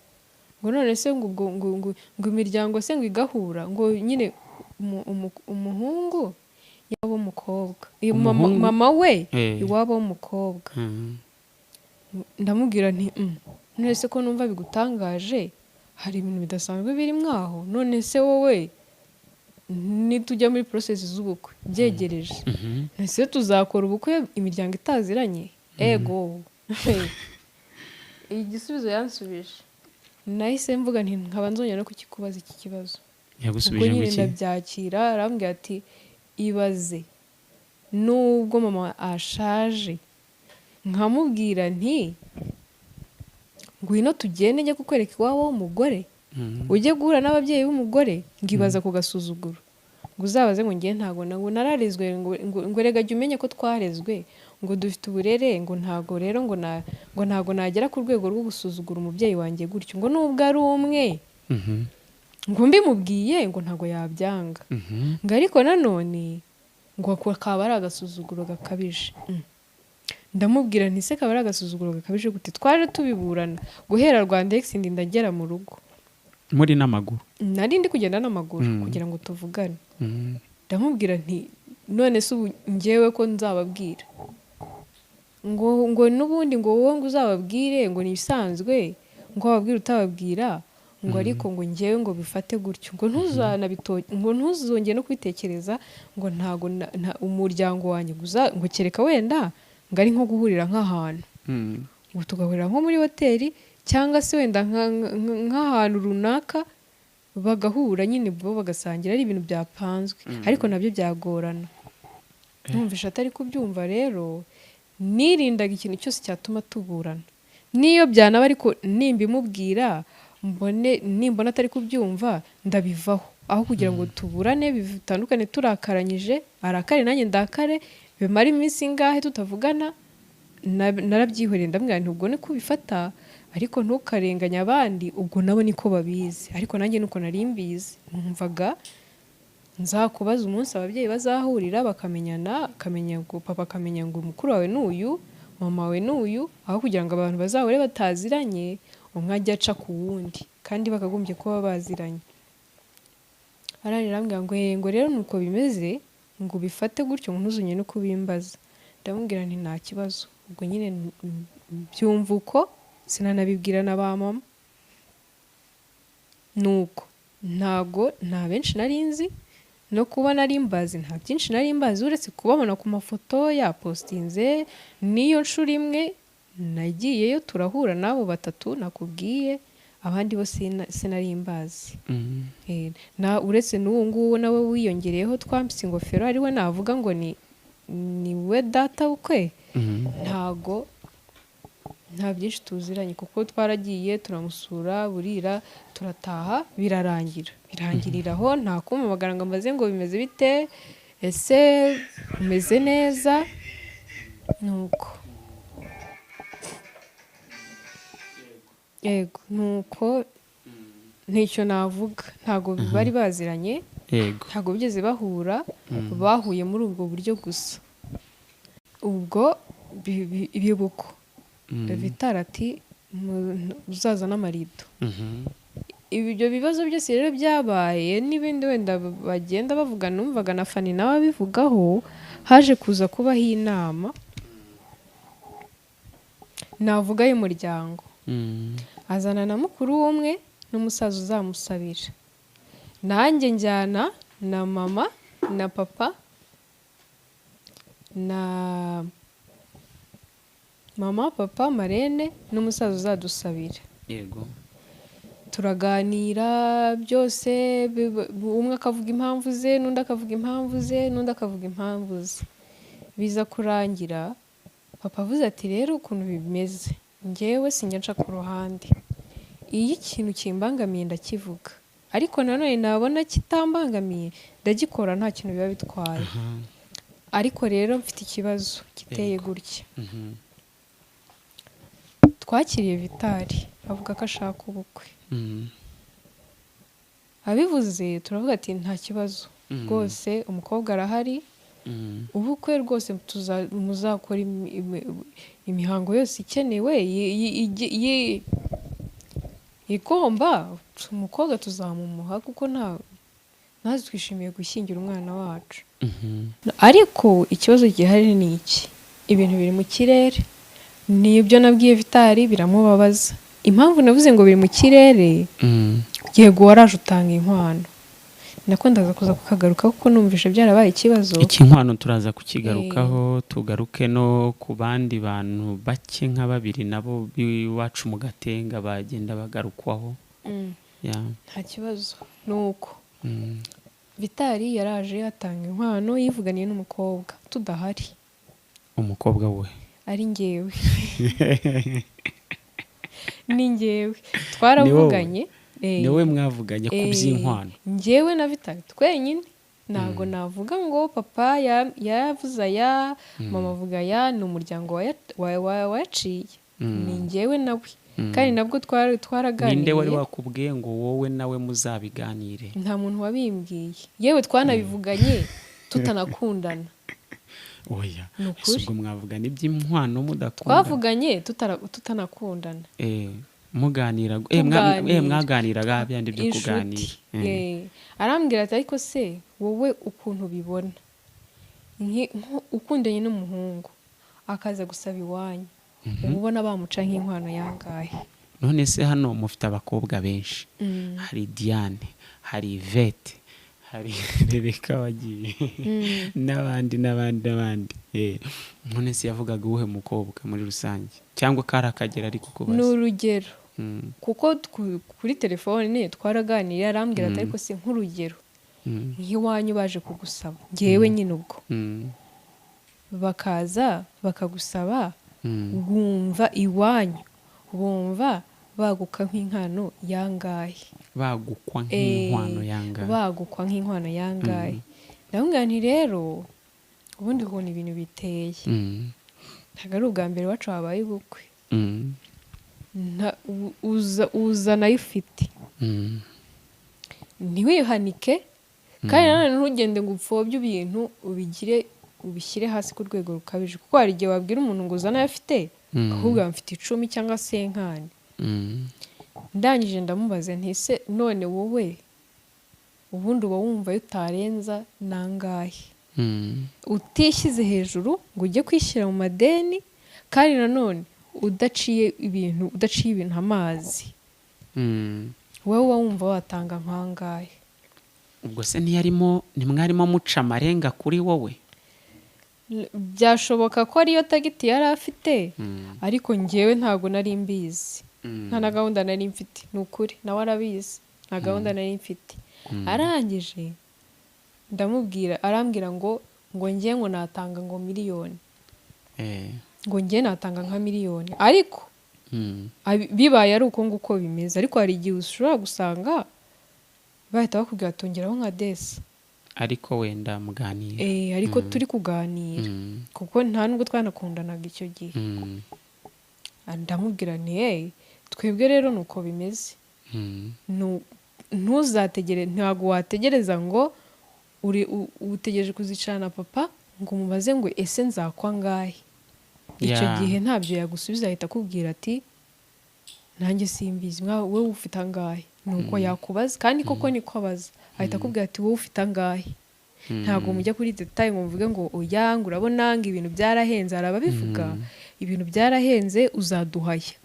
ngo none se ngo ubwo ngo imiryango se ngo igahura, ngo nyine umuhungu iwabo w'umukobwa, iyo mama, Umuhungu? Mama we iwabo w'umukobwa. Ndamubwira nti "None se ko numva bigutangaje, hari ibintu bidasanzwe biri mwaho? None se wowe nitujya muri process z'ubukwe byegereje, ese tuzakora ubukwe imiryango itaziranye?" Ego, igisubizo yansubije nahise mvuga nti nkaba nzongera no kukikubaza iki kibazo. Ubwo Yagusubije nyine ngo iki? Ndabyakira. Arambwira ati ibaze nubwo mama ashaje, nkamubwira nti ngwino tugende njye kukwereka iwabo w'umugore, ujye guhura n'ababyeyi b'umugore, ngibaza ku gasuzuguro, ngo uzabaze ngo ngiye ntago ngo nararezwe, ngo erega jya umenye ko twarezwe, ngo dufite uburere, ngo ntago rero ngo ntago nagera ku rwego rwo gusuzugura umubyeyi wanjye gutyo, ngo nubwo ari umwe, ngo mbimubwiye ngo ntago yabyanga, ngo ariko nanone ngo ako kaba ari agasuzuguro gakabije. Ndamubwira nti se kaba ari agasuzuguro gakabije gute? Twaje tubiburana guhera Rwandex ndinda ngera mu rugo. Muri n'amaguru? Nari ndi kugenda n'amaguru kugira ngo tuvugane. Ndamubwira nti none se ubu ngewe ko nzababwira, ngo n'ubundi ngo wowe ngo uzababwire, ngo ni ibisanzwe, ngo wababwira utababwira, ngo ariko ngo ngewe ngo bifate gutyo, ngo ngo ntuzongere no kubitekereza, ngo ntago umuryango wanjye ngo kereka wenda ngo ari nko guhurira nk'ahantu, ngo tugahurira nko muri hoteli cyangwa se wenda nk'ahantu runaka bagahura nyine, ubwo bagasangira ari ibintu byapanzwe, ariko nabyo byagorana. Numvisha atari kubyumva rero nirindaga ikintu cyose cyatuma tuburana niyo byanaba, ariko nimbimubwira mbone nimbona atari kubyumva ndabivaho, aho kugira ngo tuburane bitandukane turakaranyije, arakare nanjye ndakare, bimare iminsi ingahe tutavugana. Narabyihoreye, ndamubwira nti ubwo niko ubifata, ariko ntukarenganye abandi, ubwo nabo niko babizi, ariko nanjye nuko nari mbizi. Numvaga nzakubaza umunsi ababyeyi bazahurira bakamenyana, akamenya ngo papa akamenya ngo mukuru wawe ni uyu, mama wawe ni uyu, aho kugira ngo abantu bazahure bataziranye, umwe ajye aca ku wundi kandi bakagombye kuba baziranye. Arangije arambwira ngo "Eh, ngo rero nuko bimeze, ngo ubifate gutyo, ngo ntuzongere no kubimbaza." Ndamubwira nti nta kibazo. Ubwo nyine mbyumva uko, sinanabibwira na ba mama. Nuko ntago nta benshi nari nzi, no kuba nari mbazi nta byinshi nari mbazi uretse kubabona ku mafoto yapostinze. Niyo nshuro imwe nagiyeyo turahura n'abo batatu nakubwiye, abandi bo sinari mbazi. Na uretse n'uwo nguwo nawe wiyongereyeho twambitse ingofero, ariwe navuga ngo ni we data bukwe, ntago nta byinshi tuziranye, kuko twaragiye turamusura burira turataha, birarangira birangirira aho. Nta kumpamagara ngo ambaze ngo bimeze bite, ese umeze neza? Nuko yego, nuko nticyo navuga, ntago bari baziranye, ntago bigeze bahura, bahuye muri ubwo buryo gusa. Ubwo ibibuko Vitali ati uzaza n'amarido. Ibyo bibazo byose rero byabaye n'ibindi wenda bagenda bavuga, numvaga na Fani nawe abivugaho, haje kuza kubaho inama navuga y'umuryango, azana na mukuru w'umwe n'umusaza uzamusabira, nanjye njyana na mama na papa na mama, papa, marene n'umusaza uzadusabira. Turaganira byose, umwe akavuga impamvu ze, n'undi akavuga impamvu ze, n'undi akavuga impamvu ze, biza kurangira papa avuze ati rero ukuntu bimeze, njyewe sinjya nca ku ruhande, iyo ikintu kimbangamiye ndakivuga, ariko nanone nabona kitambangamiye ndagikora, nta kintu biba bitwaye. Ariko rero mfite ikibazo giteye gutya. Twakiriye Vitali avuga ko ashaka ubukwe. Abivuze turavuga ati nta kibazo rwose, umukobwa arahari, ubukwe rwose muzakora imihango yose ikenewe igomba, umukobwa tuzamumuha kuko ntazi twishimiye gushyingira umwana wacu. Ariko ikibazo gihari ni iki: ibintu biri mu kirere. Nibyo nabwiye Vitali biramubabaza. Impamvu navuze ngo biri mu kirere, yego waraje utanga inkwano, nako ndaza kuza kukagaruka kuko numvise byarabaye ikibazo. Iki nkwano turaza kukigarukaho, tugaruke no ku bandi bantu bake nka babiri nabo b'iwacu mu Gatenga bagenda bagarukwaho. Nta kibazo. Nuko Vitali yaraje atanga inkwano, yivuganiye n'umukobwa tudahari. Umukobwa we? Ari njyewe, ni njyewe twaravuganye. Ni wowe mwavuganye ku by'inkwano? Njyewe na Vitali twenyine. Ntabwo navuga ngo papa yavuze aya, mama avuga aya, ni umuryango wayaciye, ni njyewe nawe. Kandi nabwo twaraganiriye. Ninde wari wakubwiye ngo wowe nawe muzabiganire? Nta muntu wabimbwiye, yewe twanabivuganye tutanakundana. Oya. Ni Ese ukuri. ubwo mwavugana iby'inkwano mudakundana? Twavuganye tutanakundana. Muganira Tuganira. Mwaganiraga byandi byo Inshuti. kuganira. Arambwira ati ariko se wowe ukuntu ubibona, ukundanye n'umuhungu akaza gusaba iwanyu, uba ubona bamuca nk'inkwano yangahe? None se hano mufite abakobwa benshi, hari Diane, hari Yvette, hari Rebeka wagiye, n'abandi n'abandi n'abandi. None se yavugaga uwuhe mukobwa muri rusange, cyangwa kari akagera ari Ni kukubaza? urugero, kuko kuri telefone twaraganiriye, arambwira ati ariko se nk'urugero, nk'iwanyu baje kugusaba, ngewe nyine ubwo bakaza bakagusaba, bumva iwanyu bumva baguka nk'inkwano yangahe? Bagukwa nk'inkwano yangahe? Bagukwa nk'inkwano yangahe? Ndamubwira nti rero ubundi ukuntu ibintu biteye, ntabwo ari ubwa mbere iwacu habaye ubukwe. Uza nayo ufite, ntiwihanike, kandi nanone ntugende ngo upfobye ibintu ubigire ubishyire hasi ku rwego rukabije, kuko hari igihe wabwira umuntu ngo uzane ayo afite, ahubwo mfite 10 cyangwa 50. Ndangije ndamubaza nti ese none wowe ubundi uba wumva ayo utarenza nangahe, utishyize hejuru ngo ujye kwishyira mu madeni, kandi nanone udaciye ibintu amazi, wowe uba wumva watanga nkangahe? Ubwo se ntimwarimo muca amarenga kuri wowe? Byashoboka ko ariyo tagiti yari afite, ariko njyewe ntabwo nari mbizi, nta na gahunda nari mfite, ni ukuri nawe arabizi, nta gahunda nari mfite. Arangije ndamubwira, arambwira ngo njye ngo natanga ngo miliyoni, ngo njye natanga nka miliyoni, ariko bibaye ari uko nguko bimeze. Ariko hari igihe ushobora gusanga bahita bakubwira tongeraho nka desi, ariko wenda muganira. Ariko turi kuganira, kuko nta nubwo twanakundanaga icyo gihe. Ndamubwira nti twebwe rero nuko bimeze, ntuzategere, ntabwo wategereza ngo utegereje kuzicarana na papa ngo umubaze ngo ese nzakwa ngahe. Icyo gihe ntabyo yagusubiza, ahita akubwira ati nanjye simbizi, wowe ufite angahe? Nuko yakubaza, kandi koko niko abaza, ahita akubwira ati wowe ufite angahe? Ntabwo mujya kuri detail ngo muvuge ngo oya, ngo urabona ngo ibintu byarahenze. Hari ababivuga ibintu byarahenze uzaduhaya,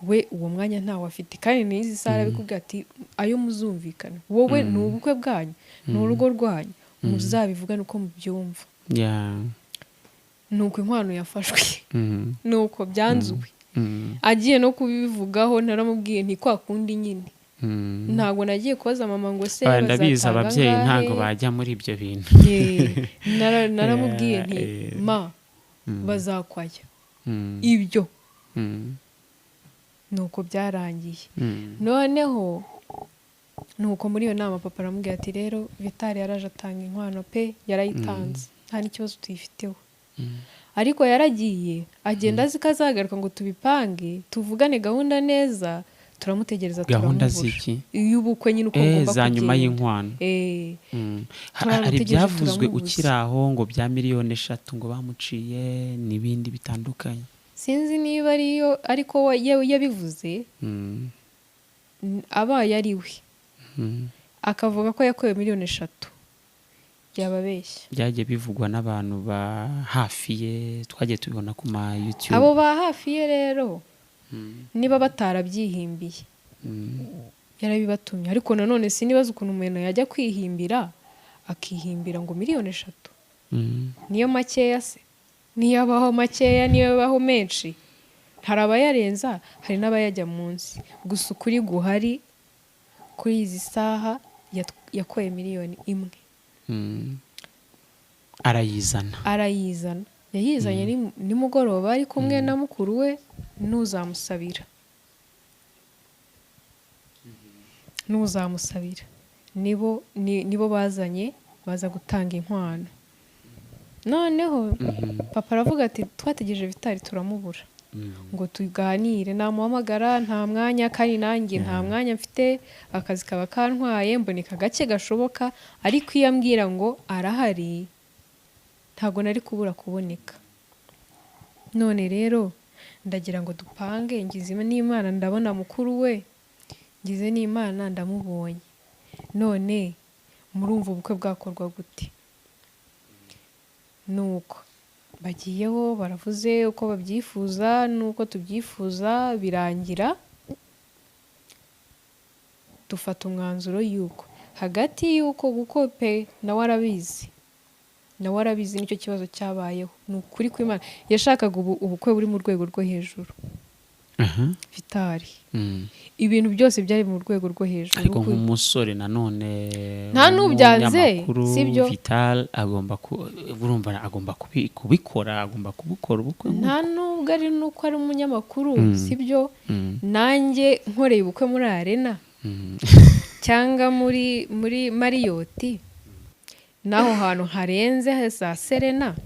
we uwo mwanya ntawe afite. Kandi n'izi saha arabikubwira ati ayo muzumvikana, wowe ni ubukwe bwanyu, ni urugo rwanyu, muzabivugane uko mubyumva. Nuko inkwano yafashwe, nuko byanzuwe. Agiye no kubivugaho naramubwiye nti kwa kundi nyine, ntabwo nagiye kubaza mama ngo se ndabizi ababyeyi ntabwo bajya muri ibyo bintu. Naramubwiye nti ma bazakwaya ibyo. Nuko byarangiye. Noneho nuko muri iyo nama papa aramubwira ati rero Vitali yaraje atanga inkwano pe, yarayitanze. Nta n'ikibazo tuyifiteho. Ariko yaragiye agenda azi ko azagaruka ngo tubipange, tuvugane gahunda neza, turamutegereza, Gahunda turamubura. ziki? Y'ubukwe nyine, uko Eh, bugomba za nyuma kugenda. y'inkwano. Eh. Hari Turamutegereje, ibyavuzwe turamubuza. ukiri aho ngo bya 3 miliyoni ngo bamuciye n'ibindi bitandukanye. Sinzi niba ariyo, ariko we yabivuze, abaye ari we akavuga ko yakuye 3 miliyoni byaba abeshya. Byagiye bivugwa n'abantu ba hafi ye, twagiye tubibona ku ma YouTube. Abo ba hafi ye rero, niba batarabyihimbiye, yarabibatumye. Ariko nanone sinibaza ukuntu umuntu yajya kwihimbira, akihimbira ngo 3 miliyoni. Niyo makeya se? Niyo abaho makeya, niyo abaho menshi, hari abayarenza, hari n'abayajya munsi. Gusa ukuri guhari kuri izi saha, yakoye 1 miliyoni. Arayizana. Arayizana, yayizanye nimugoroba ari kumwe na mukuru we n'uzamusabira. Nibo bazanye, baza gutanga inkwano. Noneho papa aravuga ati: "Twategereje Vitali turamubura ngo tuganire, namuhamagara nta mwanya, kandi nanjye nta mwanya mfite, akazi kaba kantwaye, mboneka gake gashoboka. Ariko iyo ambwira ngo arahari, ntabwo nari kubura kuboneka. None rero ndagira ngo dupange. Ngize n'Imana ndabona mukuru we, ngize n'Imana ndamubonye. None murumva ubukwe bwakorwa gute?" Nuko bagiyeho, baravuze uko babyifuza n'uko tubyifuza, birangira dufata umwanzuro y'uko hagati y'uko, kuko pe nawe arabizi, nawe arabizi, nicyo kibazo cyabayeho. Ni ukuri kw'Imana, yashakaga ubukwe buri mu rwego rwo hejuru. Vitali, ibintu byose byari mu rwego rwo hejuru. Ariko nk'umusore nanone, Nta n'ubyanze, w'umunyamakuru, sibyo? Vital agomba urumva agomba kubikora, agomba kubukora ubukwe nk'uko. Nta nubwo ari nuko ari umunyamakuru, sibyo? Nanjye nkoreye ubukwe muri Arena cyangwa muri Marriott, n'aho hantu harenze za Serena,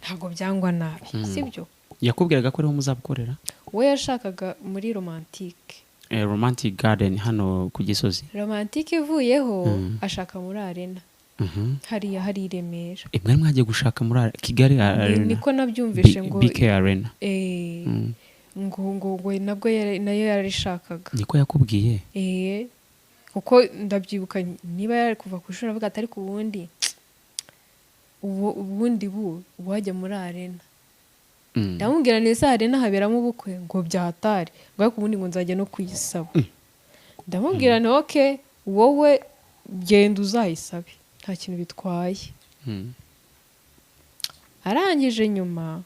ntabwo byangwa nabi, sibyo? Yakubwiraga ko ariho muzabukorera? We yashakaga muri Romantike. Romantic Garden hano ku Gisozi. Romantike ivuyeho, ashaka muri Arena, hariya hari i Remera. Mwari mwagiye gushaka muri Kigali Arena? Niko nabyumvishe ngo BK Arena. Ngo nabwo nayo yarishakaga. Niko yakubwiye? Eh, kuko ndabyibuka, niba yari kuva ku ishuri avuga ati: "Ariko ubundi ubundi bu wajya muri Arena." Ndamubwira neza: "Arena haberamo ubukwe?" Ngo byahatari, ngo ariko ubundi ngo nzajya no kuyisaba. Ndamubwira nti: "Okay, wowe genda uzayisabe, nta kintu bitwaye." Arangije nyuma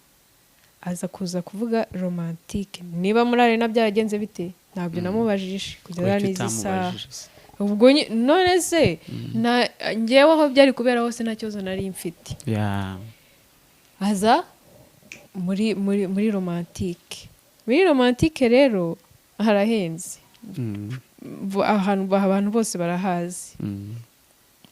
aza kuza kuvuga Romantike. Niba muri Arena byaragenze bite, ntabyo namubajije kugeza Kuki n'izi saha. utamubajije se? Ubwo none se njyewe aho byari kubera hose nta kibazo nari mfite. Aza muri Romantike. Muri Romantike rero harahenze. Ahantu abantu bose barahazi.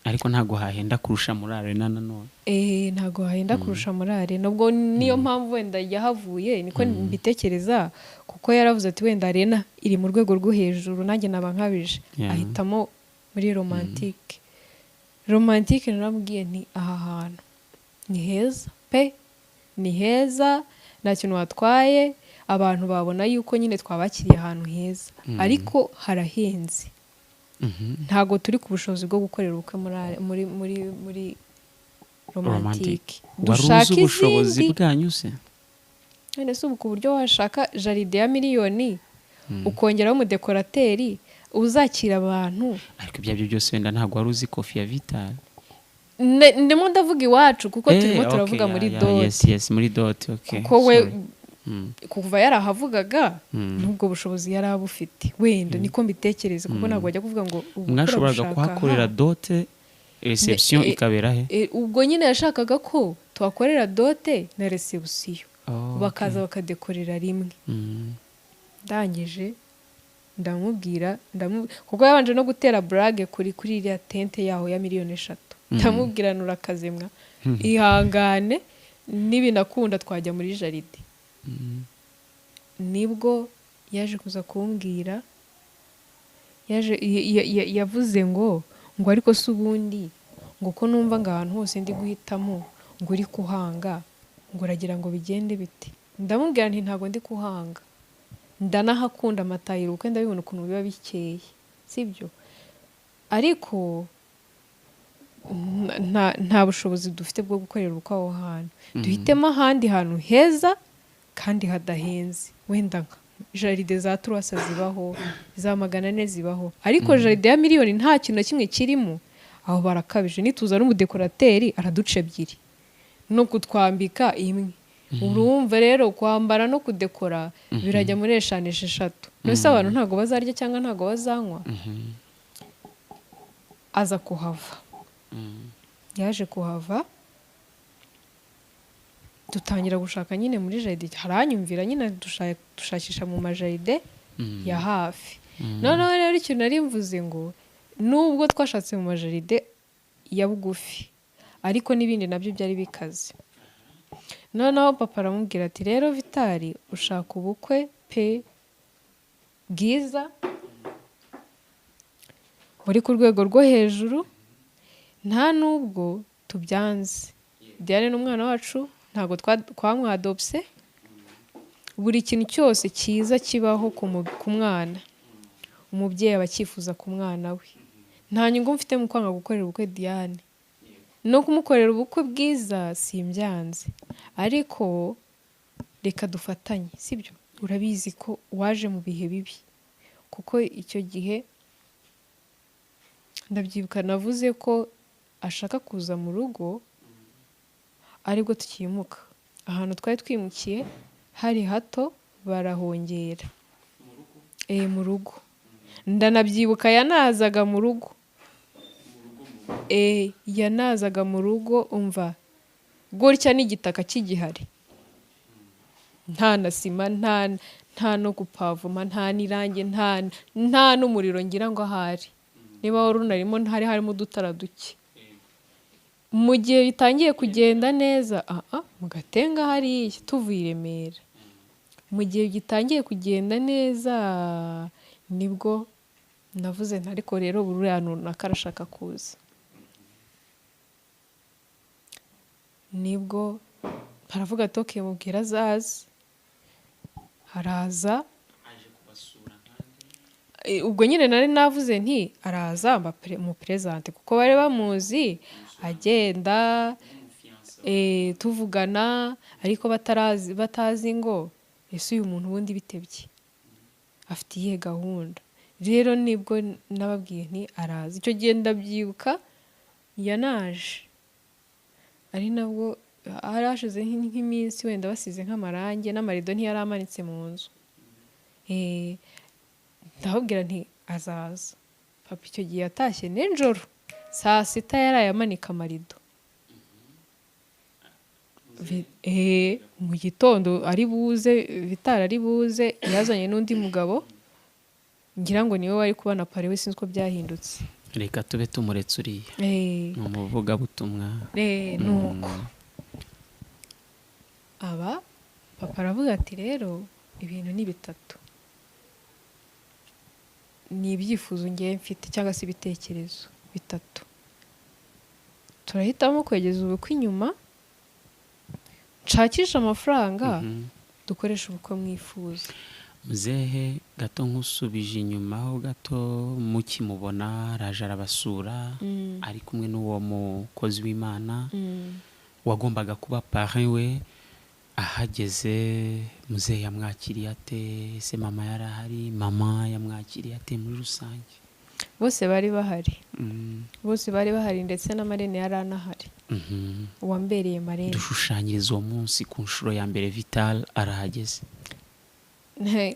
Ariko ntabwo hahenda kurusha muri Arena nanone. Eh, ntabwo hahenda kurusha muri Arena. Ubwo niyo mpamvu wenda yahavuye, niko mbitekereza, kuko yaravuze ati: "Wenda Arena iri mu rwego rwo hejuru, nanjye naba nkabije." Ahitamo muri Romantike. Romantike naramubwiye nti: "Aha hantu ni heza pe, ni heza, nta kintu watwaye, abantu babona yuko nyine twabakiriye ahantu heza, ariko harahenze. Ntabwo turi ku bushobozi bwo gukorera ubukwe muri Romantike. Wari uzi Dushaka ubushobozi izindi." bwanyu se? None se ubu ku buryo washaka jardin ya miliyoni, ukongeraho umudekorateri uzakira abantu? Ariko ibyo aribyo byose, wenda ntabwo wari uzi kofi ya Vital. Ndimo ndavuga iwacu, kuko turimo turavuga muri dot. Yes, muri dot, okay. Kuko we Sorry. Kuva yarahavugaga, n'ubwo bushobozi yari abufite wenda, niko mbitekereza, kuko ntabwo bajya kuvuga ngo ubukwe Mwashoboraga urabushaka kuhakorera aha. dot, reception ikabera he? Ubwo nyine yashakaga ko tuhakorera dot na reception, bakaza bakadekorera rimwe. Ndangije ndamubwira, kuko yabanje no gutera blague kuri iriya tente yaho ya 3 miliyoni. Ndamubwira nurakazimwa, ihangane, nibinakunda twajya muri jardin. Nibwo yaje kuza kumbwira, yaje yavuze ngo ariko se ubundi ngo ko numva ngo ahantu hose ndi guhitamo ngo uri kuhanga, ngo uragira ngo bigende bite? Ndamubwira nti ntabwo ndi kuhanga, ndanahakunda amatayiro kuko ndabibona ukuntu biba bikeye, sibyo? Ariko nta bushobozi dufite bwo gukorera ubukwe aho hantu. Duhitemo ahandi hantu heza kandi hadahenze, wenda nka jardin za 300 zibaho, za 400 zibaho, ariko jardin ya miliyoni nta kintu na kimwe kirimo, aho barakabije. Nituza n'umudekorateri araduca ebyiri no kutwambika imwe. Urumva rero kwambara no kudekora birajya muri 5, 6. Mbese abantu ntabwo bazarya cyangwa ntabwo bazanywa? Aza kuhava, yaje kuhava, dutangira gushaka nyine muri jardin. Haranyumvira nyine, dushakisha mu majardin ya hafi. Noneho rero ikintu nari mvuze ngo nubwo twashatse mu majardin ya bugufi, ariko n'ibindi nabyo byari bikaze. Noneho papa aramubwira ati rero Vitali, ushaka ubukwe pe bwiza buri ku rwego rwo hejuru, nta nubwo tubyanze. Diane ni umwana wacu, ntabwo twamwadopse. Buri kintu cyose cyiza kibaho ku mwana, umubyeyi aba acyifuza ku mwana we. Nta nyungu mfite mu kwanga gukorera ubukwe Diane, no kumukorera ubukwe bwiza simbyanze, ariko reka dufatanye, sibyo? Urabizi ko waje mu bihe bibi, kuko icyo gihe ndabyibuka navuze ko ashaka kuza mu rugo aribwo tukimuka. Ahantu twari twimukiye hari hato, barahongera mu rugo. Ndanabyibuka yanazaga mu rugo, yanazaga mu rugo, umva gutya n'igitaka kigihari, nta na sima, nta no gupavoma, nta n'irangi, nta n'umuriro ngira ngo ahari niba wari unarimo hari harimo udutara duke. Mu gihe bitangiye kugenda neza, aha mu Gatenga hariya tuvuye i Remera, mu gihe gitangiye kugenda neza nibwo navuze nti ariko rero buriya runaka arashaka kuza. Nibwo baravuga ati okay, mubwira azaze. Araza. Ubwo nyine nari navuze nti araza mupresente, kuko bari bamuzi agenda, tuvugana, ariko batazi ngo ese uyu muntu ubundi bitebye afite iyihe gahunda. Rero nibwo nababwiye nti araza. Icyo gihe ndabyibuka yanaje ari nabwo hari hashize nk'iminsi wenda basize nk'amarangi n'amarido ntiyari amanitse mu nzu. Ndababwira nti azaza. Papa icyo gihe yatashye nijoro saa 6 yaraye amanika amarido. Mu gitondo ari buze, Vitali ari buze, yazanye n'undi mugabo ngira ngo niwe wari kubana pare we, sinzi uko byahindutse. Reka tube tumuretse uriya ni umuvugabutumwa. Nuko aba papa aravuga ati rero ibintu ni bitatu, ni ibyifuzo ngewe mfite cyangwa se ibitekerezo bitatu. Turahitamo kwegeza ubukwe inyuma, nshakishe amafaranga dukoreshe ubukwe mwifuza. Muzehe gato nkusubije inyuma ho gato, mukimubona araje arabasura ari kumwe n'uwo mukozi w'Imana wagombaga kuba parrain we. Ahageze muzehe yamwakiriye ate? Ese mama yari ahari? Mama yamwakiriye ate muri rusange? Bose bari bahari. Bose bari bahari, ndetse na marene yari anahari, uwambereye marene. Dushushanyiriza uwo munsi ku nshuro ya mbere Vital arahageze.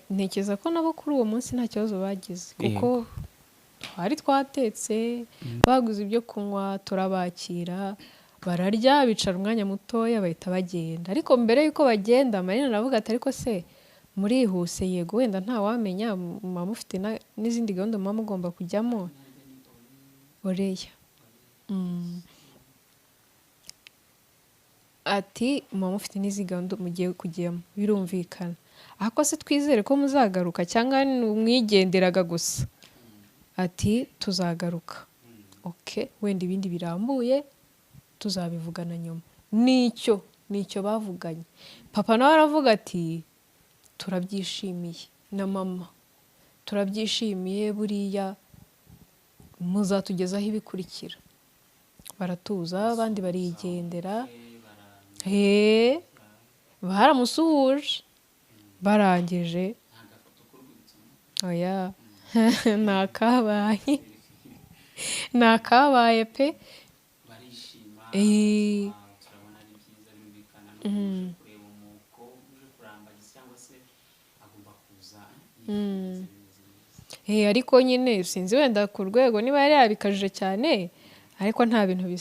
Ntekereza ko nabo kuri uwo munsi nta kibazo bagize, kuko twari twatetse, baguze ibyo kunywa, turabakira, bararya, bicara umwanya mutoya bahita bagenda. Ariko mbere y'uko bagenda Marina aravuga ati ariko se murihuse, yego wenda ntawamenya, muba mufite n'izindi gahunda muba mugomba kujyamo. Oreya. Ati muba mufite n'izi gahunda mugiye kujyamo, birumvikana, ariko se twizere ko muzagaruka cyangwa mwigenderaga gusa? Ati tuzagaruka, okay, wenda ibindi birambuye tuzabivugana nyuma. Nicyo bavuganye. Papa nawe aravuga ati turabyishimiye, na mama turabyishimiye, buriya muzatugezaho ibikurikira. Baratuza, abandi barigendera. He, baramusuhuje barangije. Oya, nakabaye, nakabaye pe. Barishima. Turabona ari byiza, birumvikana, no uje kureba umukobwa uje kurambagiza cyangwa se agomba kuza yifunze bimeze neza. Ariko nyine sinzi wenda ku rwego niba yari yabikajije cyane, ariko nta bintu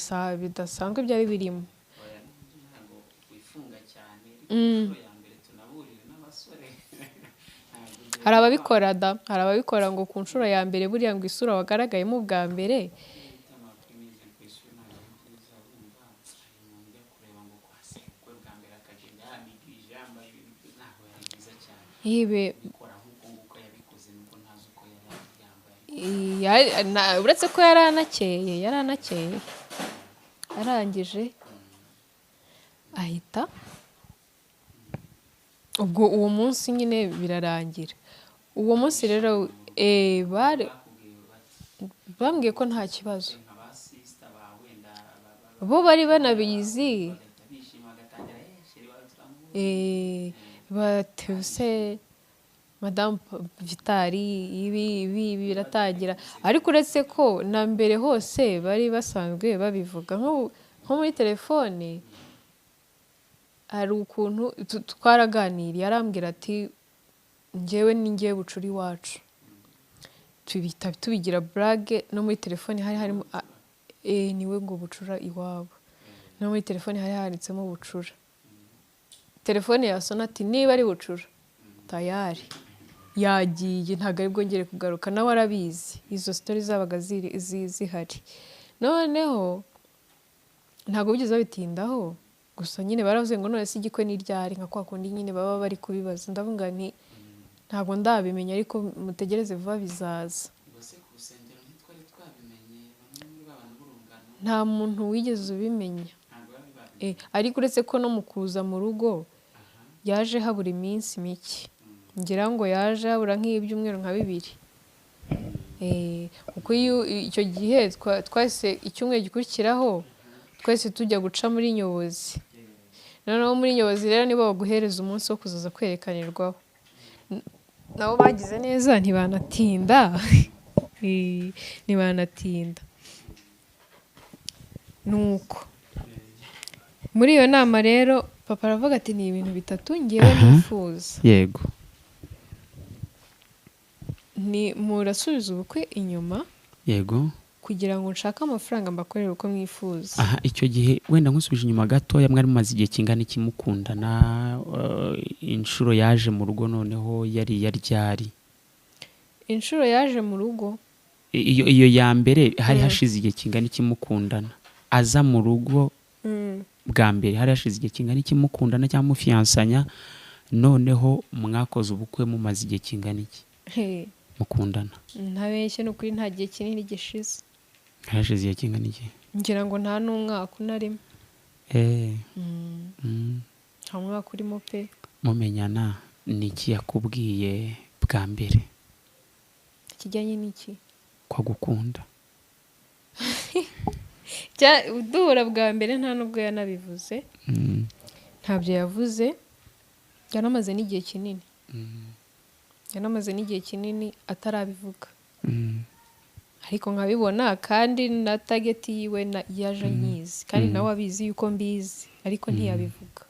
bidasanzwe byari birimo. Oya, ntabwo wifunga cyane, ariko inshuro ya mbere tunaburire n'abasore, ntabwo Hari ababikora da, hari ababikora ngo ku nshuro ya mbere, buriya ngo isura wagaragayemo bwa mbere. Kwita impression ntabwo ari byiza. Urumva, hari umuntu ujya kureba ngo kwa sebukwe bwa mbere akagenda yanigirije, yambaye ibintu ntabwo yari byiza cyane. Yibe. Kubikora nk'uko nguko yabikoze, nubwo ntazi uko yari yambaye. Uretse ko yari anakeye, yari anakeye. Arangije ahita ubwo uwo munsi nyine birarangira. Uwo munsi rero bari Bakubwiye bati bambwiye ko nta kibazo. Nka ba sister ba wenda Bo bari banabizi. Bagahita bishima, bagatangira chéri wawe turamuzi. Batuse madamu Vitali, ibi ibi ibi biratangira. Ariko uretse ko na mbere hose bari basanzwe babivuga, nko muri telefone hari ukuntu twaraganiriye, arambwira ati njyewe ni njyewe bucura iwacu, tubita tubigira blague. No muri telefone hari harimo niwe ngo bucura iwabo, no muri telefone hari handitsemo bucura. Telefone yasona ati niba ari bucura tayari yagiye, ntabwo ari bwongere kugaruka. Nawe arabizi, izo story zabaga zihari. Noneho ntabwo bigeze babitindaho, gusa nyine baravuze ngo none se igikwe ni ryari, nka kwa kundi nyine baba bari kubibaza. Ndavuga nti ntabwo ndabimenya, ariko mutegereze vuba bizaza. Ubwo se ku rusengero ntitwari twabimenye, bamwe muri ba bantu b'urungano? Nta muntu wigeze ubimenya. Ntabwo baba babimenye. Ariko uretse ko no mu kuza mu rugo yaje habura iminsi mike, ngira ngo yaje habura nk'ibyumweru nka 2. Kuko iyo icyo gihe twahise icyumweru gikurikiraho twese tujya guca muri nyobozi. Noneho muri nyobozi rero nibo baguhereza umunsi wo kuzaza kwerekanirwaho. Nabo bagize neza ntibanatinda. Ntibanatinda. Nuko muri iyo nama rero papa aravuga ati ni ibintu bitatu ngewe nifuza. Ni murasubiza ubukwe inyuma kugira ngo nshake amafaranga mbakorere uko mwifuza. Aha, icyo gihe wenda nkusubije inyuma gatoya, mwari mumaze igihe kingana iki mukundana? Inshuro yaje mu rugo noneho yari yaryari? Inshuro yaje mu rugo? Iyo ya mbere hari hashize igihe kingana iki mukundana aza mu rugo? Bwa mbere hari hashize igihe kingana iki mukundana cyangwa mufiyansanya? Noneho mwakoze ubukwe mumaze igihe kingana iki He, mukundana? Ntabeshye, ni ukuri nta gihe kinini gishize. Hari hashize igihe kingana iki? Ngira ngo nta n'umwaka unarimo. Nta mwaka urimo pe. Mumenyana ni iki yakubwiye bwa mbere? Ikijyanye n'iki? Ko agukunda. Duhura bwa mbere nta n'ubwo yanabivuze. Ntabyo yavuze. Yanamaze n'igihe kinini, yanamaze n'igihe kinini atarabivuga. Ariko nkabibona, kandi na target yiwe yaje nyizi, kandi nawe abizi yuko mbizi, ariko ntiyabivuga.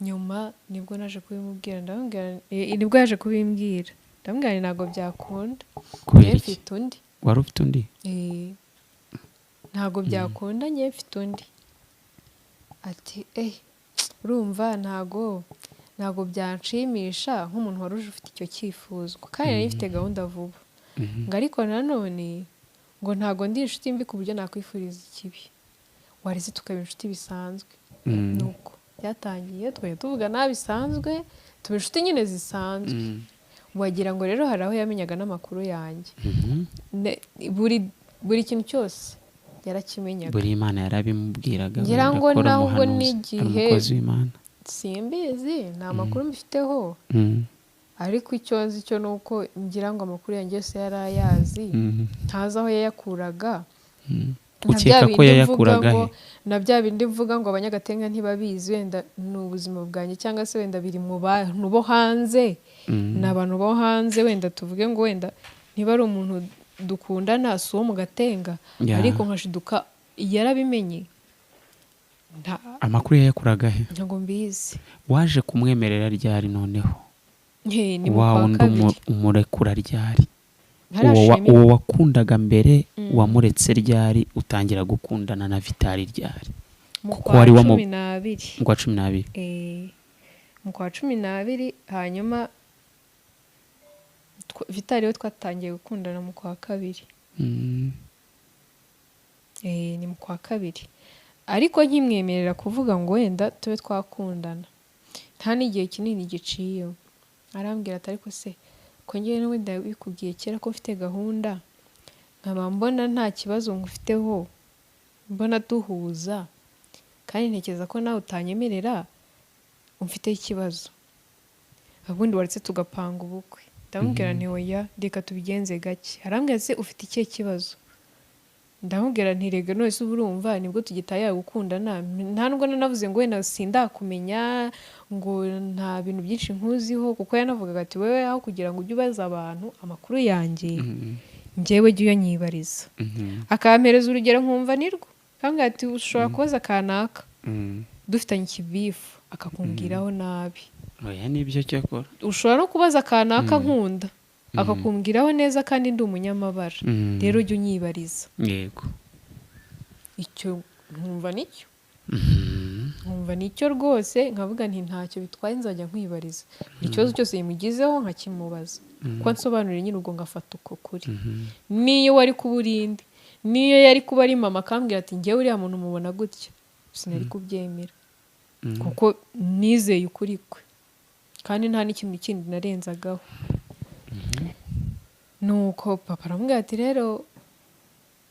Nyuma nibwo naje kubimubwira, ndamubwira, nibwo yaje kubimbwira, ndamubwira nti ntabwo byakunda. Kubera Njye iki? mfite undi. Wari ufite undi? Ntabwo byakunda, njye mfite undi. Ati urumva ntago byanshimisha nk'umuntu wari uje ufite icyo cyifuzo, kandi nari mfite gahunda vuba. Ngo ariko nanone ngo ntago ndi inshuti mbi ku buryo nakwifuriza ikibi. Wareze tukaba inshuti bisanzwe. Nuko byatangiye, twajya tuvugana bisanzwe, tuba inshuti nyine zisanzwe. Wagira ngo rero hari aho yamenyaga n'amakuru yanjye. Buri kintu cyose yarakimenyaga. Buri Imana yarabimubwiraga. Ngira Wenda ngo ko ari nawe ubwo umuhanuzi, n'igihe ari umukozi w'Imana. Simbizi, nta makuru mbifiteho, ariko icyo nzi cyo ni uko ngira ngo amakuru yanjye yose yari ayazi. Ntazi aho yayakuraga. Na Ukeka bya ko bindi mvuga yayakuraga ngo he? Na bya bindi mvuga ngo Abanyagatenga ntibabizi, wenda ni ubuzima bwanjye, cyangwa se wenda biri mu bantu bo hanze. Ni abantu bo hanze, wenda tuvuge ngo wenda niba ari umuntu dukundana si uwo mu Gatenga, ariko nkashiduka yarabimenye. Amakuru yayakuraga he? Ntabwo mbizi. Waje kumwemerera ryari noneho? He, ni mu Wa kwa wundi kabiri. Umurekura ryari? Ntarashima. Uwo wakundaga mbere wamuretse ryari, utangira gukundana na Vitali ryari? Mu Kuko kwa wari 12. Mu kwa 12. Mu kwa 12, hanyuma Vitali we twatangiye gukundana mu kwa kabiri. Ni mu kwa kabiri, ariko nkimwemerera kuvuga ngo wenda tube twakundana, nta n'igihe kinini giciyeho arambwira ati: "Ariko se ko ngewe wenda bikubwiye kera ko mfite gahunda, nkaba mbona nta kibazo ngufiteho, mbona duhuza, kandi ntekereza ko nawe utanyemerera umfiteho ikibazo, ubundi waretse tugapanga ubukwe?" Ndamubwira nti: "Oya, reka tubigenze gake." Arambwira: "Se ufite ikihe kibazo?" Ndamubwira nti: "Rega none se uba urumva nibwo tugitangira gukundana." Nta nubwo nanavuze ngo wenda sindakumenya, ngo nta bintu byinshi nkuziho, kuko yanavugaga ati: "Wowe aho kugira ngo ujye ubaza abantu amakuru yanjye, njyewe jya uyanyibariza." Akampereza urugero nkumva nirwo, akambwira ati: "Ushobora kubaza kanaka dufitanye ikibifu akakumbwiraho nabi." Oya, nibyo cyakora. "Ushobora no kubaza kanaka nkunda akakumbwiraho neza, kandi ndi umunyamabara. Rero jya unyibariza." Icyo nkumva nicyo, nkumva nicyo rwose, nkavuga nti: "Ntacyo bitwaye, nzajya nkwibariza buri kibazo cyose yimugizeho, nkakimubaza ko ansobanurira nyine." Ubwo ngafata uko kuri. Niyo wari kuba urinde, niyo yari kuba ari mama akambwira ati: "Njyewe uriya muntu mubona gutya," sinari kubyemera, kuko nizeye ukuri kwe kandi nta n'ikintu kindi narenzagaho. Nuko papa aramubwira ati: "Rero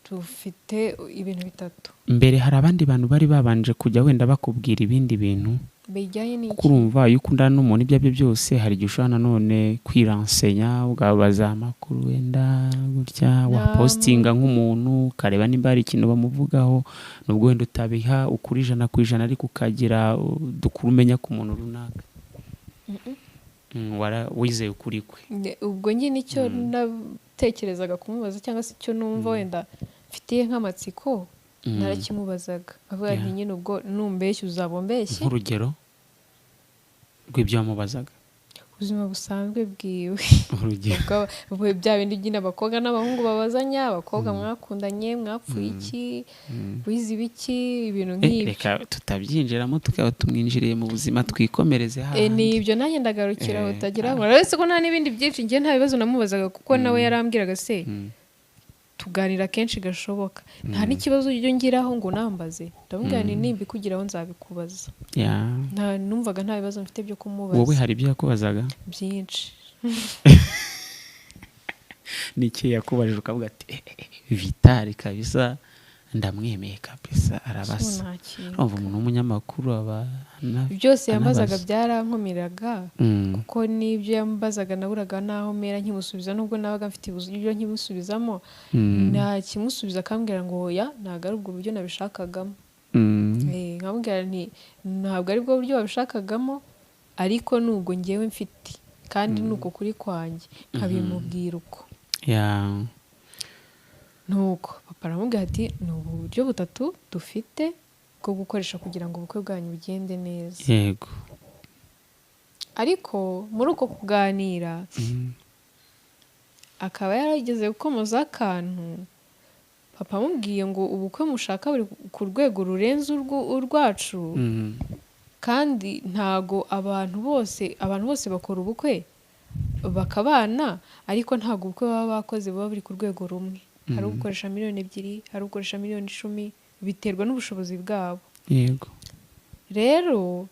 dufite ibintu bitatu." Mbere hari abandi bantu bari babanje kujya wenda bakubwira ibindi bintu? Bijyanye n'iki? Kuko urumva iyo ukundana n'umuntu, ibyo ari byo byose hari igihe ushobora nanone kwiransenya, ukabaza amakuru wenda gutya, wapositinga nk'umuntu ukareba nimba hari ikintu bamuvugaho, nubwo wenda utabiha ukuri 100%, ariko ukagira udukuru umenya ku muntu runaka. Wizeye ukuri kwe. Ubwo nyine icyo natekerezaga kumubaza, cyangwa se icyo numva wenda mfitiye nk'amatsiko, narakimubazaga, avuga nti: "Nyine ubwo numbeshya uzaba umbeshye." Nk'urugero rw'ibyo wamubazaga? Ubuzima busanzwe bwiwe. Urugero? Ubwo bya bindi byine abakobwa n'abahungu babazanya: abakobwa mwakundanye mwapfuye iki, wize ibiki, ibintu nk'ibyo. Reka tutabyinjiramo tukaba tumwinjiriye mu buzima, twikomereze Ni hahandi. ibyo, nanjye ndagarukira aho, utagira ngo uretse ko nta n'ibindi byinshi. Njye nta bibazo namubazaga, kuko nawe yarambwiraga se tuganira kenshi gashoboka, nta n'ikibazo ujya ungiraho ngo unambaze. Ndamubwira nti: "Nimbikugiraho nzabikubaza." Nta numvaga nta bibazo mfite byo kumubaza. Wowe hari ibyo yakubazaga? Byinshi. Ni iki yakubajije ukavuga ati: "Eh, eh, eh, Vitali kabisa ndamwemeye kabisa, arabasa"? Nta kintu. Urumva umuntu w'umunyamakuru aba Byose yambazaga anabaza. byarankomeraga, kuko n'ibyo yambazaga naburaga n'aho mera nkimusubiza, nubwo nabaga mfite uburyo nkimusubizamo. Nta kimusubiza akambwira ngo: "Oya, ntabwo ari ubwo buryo nabishakagamo." Nkamubwira nti: "Ntabwo ari bwo buryo wabishakagamo, ariko nubwo ngewe mfite kandi ni uko kuri kwanjye," nkabimubwira uko. Nuko papa aramubwira ati: "Ni ubu buryo butatu dufite bwo gukoresha kugira ngo ubukwe bwanyu bugende neza." Ariko muri uko kuganira akaba yarageze gukomoza akantu, papa amubwiye ngo ubukwe mushaka buri ku rwego rurenze urwacu, kandi ntago abantu bose bakora ubukwe bakabana, ariko ntago ubukwe baba bakoze buba buri ku rwego rumwe. Hari ugukoresha miliyoni 2, hari ugukoresha miliyoni 10. Biterwa n'ubushobozi bwabo. Yego. Rero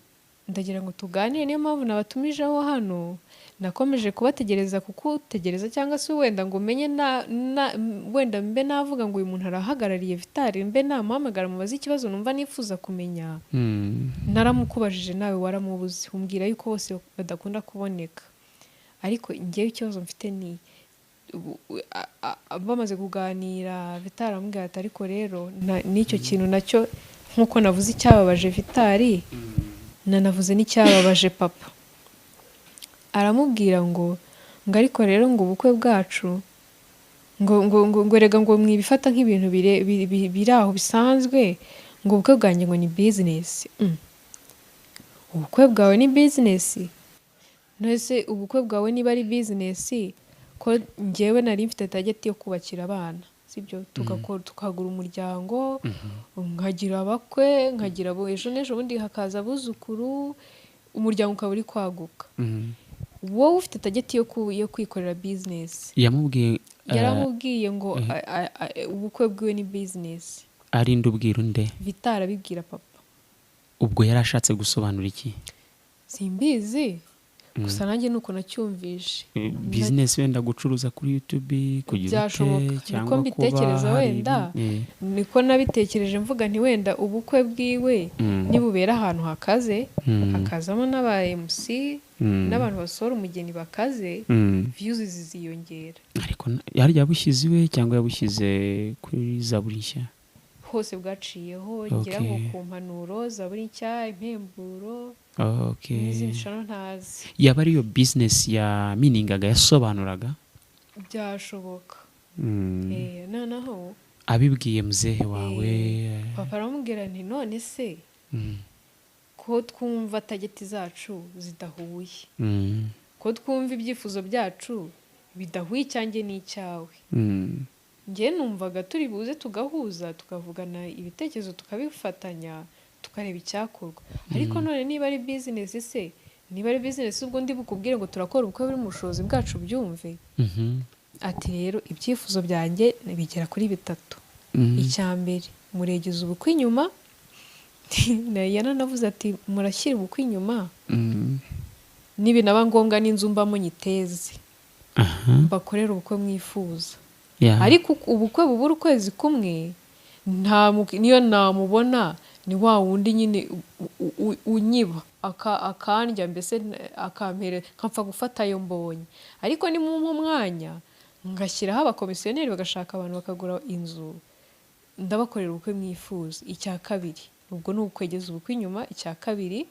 ndagira ngo tuganire, niyo mpamvu nabatumijeho hano. Nakomeje kubategereza, kukutegereza, cyangwa se wenda ngo umenye wenda mbe navuga ngo uyu muntu arahagarariye Vitali, mbe namuhamagara mubaze ikibazo numva nifuza kumenya. Naramukubajije nawe waramubuze, umbwira yuko bose badakunda kuboneka. Ariko njyewe ikibazo mfite ni bamaze kuganira, Vitali aramubwira ati ariko rero n'icyo kintu nacyo, nk'uko navuze icyababaje Vitali, nanavuze n'icyababaje papa. Aramubwira ngo ariko rero ngo ubukwe bwacu ngo ngo ngo ngo erega ngo mwibifata nk'ibintu biri aho bisanzwe, ngo ubukwe bwanjye ngo ni business. Ubukwe bwawe ni business? None ubukwe bwawe niba ari business, ko njyewe nari mfite target yo kubakira abana, sibyo? Tugakora, tukagura umuryango, nkagira abakwe, nkagira abo ejo n'ejo bundi hakaza abuzukuru, umuryango ukaba uri kwaguka. Wowe ufite target yo kwikorera business. Yamubwiye Yaramubwiye ngo ubukwe bwiwe ni business. Arinda ubwira unde? Vitali abibwira papa. Ubwo yari ashatse gusobanura iki? Simbizi, gusa nanjye nuko nacyumvishe. Business wenda gucuruza kuri YouTube, kugira ute, Byashoboka. Niko cyangwa kuba mbitekereza hari wenda. ibindi Niko nabitekereje, mvuga nti wenda ubukwe bwiwe nibubera ahantu hakaze, hakazamo n'aba MC n'abantu basohora umugeni bakaze, views ziziyongera. Ariko harya yabushyize iwe cyangwa yabushyize kuri Zaburi Nshya? Hose bwaciyeho, ngira ngo Okay. ku mpanuro, Zaburi Nshya, Impemburo n'izindi shano ntazi. Yaba ariyo business ya miningaga, yasobanuraga? Byashoboka. Noneho Abibwiye muzehe wawe? Papa aramubwira nti none se ko twumva target zacu zidahuye, ko twumva ibyifuzo byacu bidahuye, icyanjye n'icyawe, njye numvaga turi buze tugahuza, tukavugana ibitekerezo, tukabifatanya, tukareba icyakorwa. Ariko none niba ari business se, niba ari business, ubwo ndi bukubwire ngo turakora ubukwe buri mu bushobozi bwacu, byumve. Ati rero ibyifuzo byanjye bigera kuri bitatu. Icya mbere, muregeza ubukwe inyuma. Yananavuze ati murashyira ubukwe inyuma, nibinaba ngombwa n'inzu mbamo nyiteze, bakorere ubukwe mwifuza. Ariko ubukwe bubura ukwezi kumwe, niyo namubona ni wa wundi nyine unyiba, akandya, mbese akampere nkapfa gufata ayo mbonye. Ariko nimumpa umwanya ngashyiraho abakomisiyoneri, bagashaka abantu bakagura inzu, ndabakorera ubukwe mwifuza. Icya kabiri ubwo ni ukwegeza ubukwe inyuma. Icya kabiri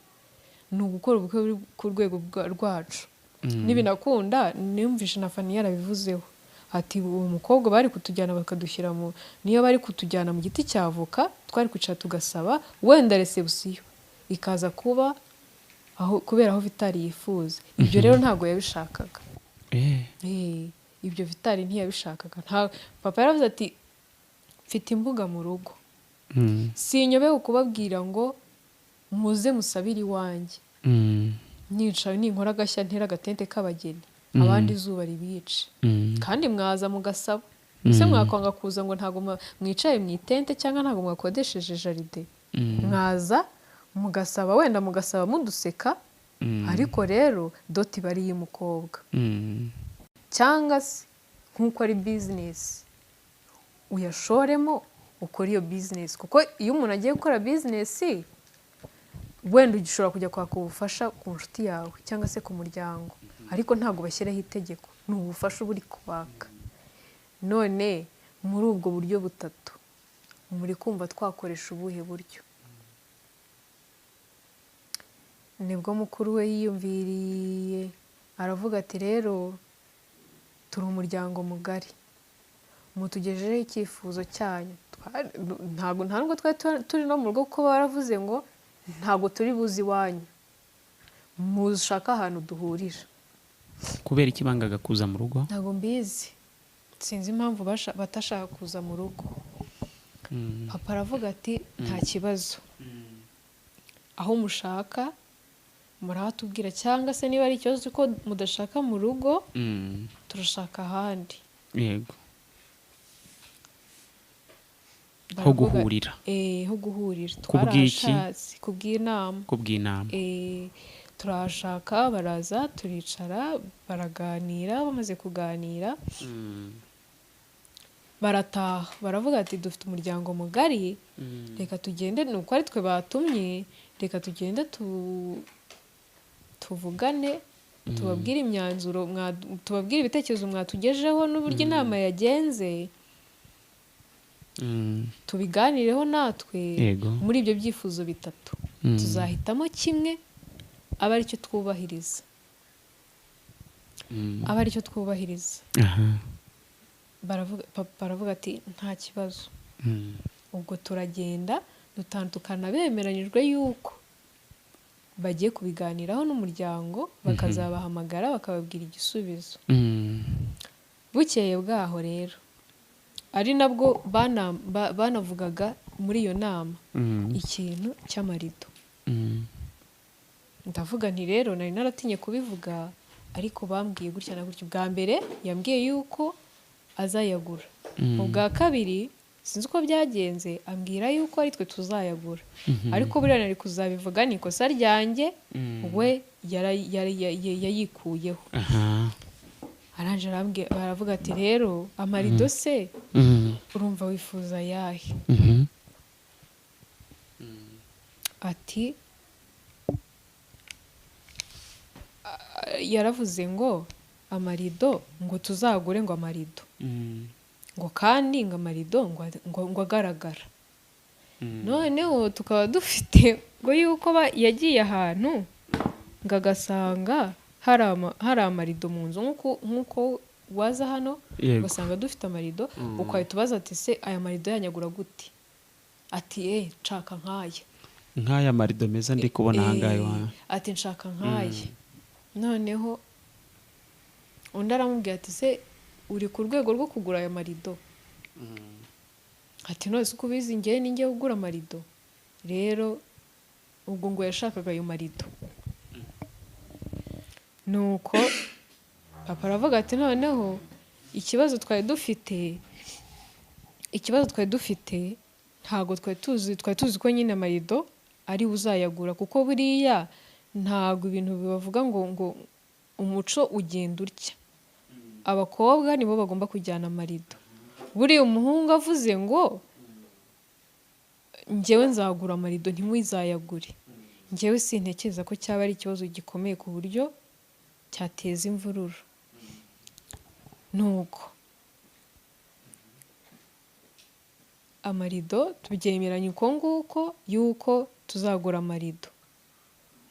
ni ugukora ubukwe buri ku rwego rwacu nibinakunda. Numvishe na Fani yarabivuzeho ati uwo mukobwa bari kutujyana bakadushyira mu, niyo bari kutujyana mu giti cya avoka, twari kwicara tugasaba wenda reception ikaza kuba aho kubera aho Vitali yifuza. Ibyo rero ntabwo yabishakaga. Ibyo Vitali ntiyabishakaga. Papa yaravuze ati mfite imbuga mu rugo, sinyobewe kubabwira ngo muze musabire iwanjye, nica ninkora agashya ntera agatente k'abageni, abandi izuba ribice, kandi mwaza mugasaba. Ese mwakwanga kuza ngo ntabwo mwicaye mu itente cyangwa ntabwo mwakodesheje jardin? Mwaza mugasaba, wenda mugasaba muduseka, ariko rero dot iba ari iy'umukobwa. Cyangwa se nk'uko ari business, uyashoremo ukore iyo business, kuko iyo umuntu agiye gukora business, wenda ushobora kujya kwaka ubufasha ku nshuti yawe cyangwa se ku muryango, ariko ntabwo bashyiraho itegeko, ni ubufasha uba uri kubaka. None muri ubwo buryo butatu muri kumva twakoresha ubuhe buryo? Nibwo mukuru we yiyumviriye aravuga ati rero turi umuryango mugari, mutugejejeho icyifuzo cyanyu. Ntabwo nta nubwo twari turi no mu rugo, kuko baravuze ngo ntabwo turi buze iwanyu, mushake ahantu duhurira. Kubera iki bangaga kuza mu rugo? Ntabwo mbizi, sinzi impamvu batashaka kuza mu rugo. Papa aravuga ati nta kibazo, aho mushaka murahatubwira, cyangwa se niba ari ikibazo ko mudashaka mu rugo, turashaka ahandi. Yego. Ho Baravuga- guhurira. Ho guhurira. Kubw'iki? Twarahashatse kubw'inama. Kubw'inama. Turahashaka, baraza, turicara, baraganira. Bamaze kuganira barataha, baravuga ati dufite umuryango mugari, reka tugende, ni uko ari twe batumye, reka tugende tuvugane, tubabwire imyanzuro, tubabwire ibitekerezo mwatugejeho n'uburyo inama yagenze, tubiganireho natwe. Muri ibyo byifuzo bitatu tuzahitamo kimwe, abe aricyo twubahiriza, abe aricyo twubahiriza. Baravuga, papa aravuga ati nta kibazo. Ubwo turagenda, dutandukana bemeranyijwe yuko bagiye kubiganiraho n'umuryango, bakazabahamagara bakababwira igisubizo. Bukeye bwaho rero, ari nabwo banavugaga muri iyo nama ikintu cy'amarido. Ndavuga nti rero nari naratinye kubivuga, ariko bambwiye gutya na gutya. Ubwa mbere yambwiye yuko azayagura, ubwa kabiri sinzi uko byagenze ambwira yuko ari twe tuzayagura. Ariko buriya nari kuzabivuga, ni ikosa ryanjye. We yayikuyeho. Aranje arambwira, baravuga ati rero amarido se urumva wifuza ayahe? Ati yaravuze ngo amarido, ngo tuzagure ngo amarido, ngo kandi ngo amarido ngo agaragara. Noneho tukaba dufite ngo yuko yagiye ahantu ngo agasanga hari amarido mu nzu, nk'uko waza hano ugasanga dufite amarido, ukahita ubaza ati se aya marido yanyagura gute? Ati nshaka nk'aya. Nk'aya marido meza ndi kubona aha ngaha iwawe. Ati nshaka nk'aya. Noneho undi aramubwira ati se uri ku rwego rwo kugura aya marido? Ati none se uko ubizi njyewe ni njye ugura amarido? Rero ubwo ngo yashakaga ayo marido. Nuko papa aravuga ati noneho ikibazo twari dufite ntago twari tuzi, twari tuzi ko nyine amarido ari uzayagura, kuko buriya ntago ibintu bibavuga ngo umuco ugenda utya, abakobwa nibo bagomba kujyana amarido. Buriya umuhungu avuze ngo njyewe nzagura amarido ntimuzayagure, njyewe sintekereza ko cyaba ari ikibazo gikomeye ku buryo cyateza imvururu. Nuko amarido tubyemeranya uko nguko yuko tuzagura amarido.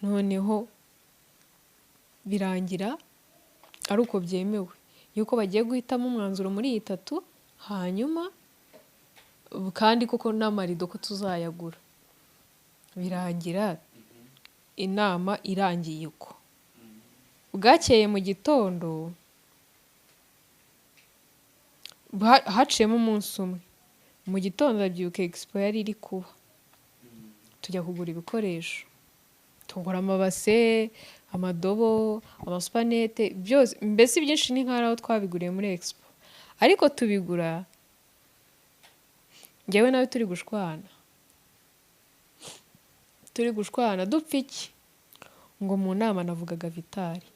Noneho birangira ari uko byemewe yuko bagiye guhitamo umwanzuro muri iyi tatu, hanyuma kandi koko n'amarido ko tuzayagura. Birangira inama irangiye uko. Bwakeye mu gitondo, haciyemo umunsi umwe, mu gitondo ndabyuka expo yari iri kuba, tujya kugura ibikoresho, tugura amabase, amadobo, amasupanete, byose, mbese ibyinshi ni nk'aho twabiguriye muri expo. Ariko tubigura njyewe nawe turi gushwana, turi gushwana dupfa iki? Ngo mu nama navugaga Vitali,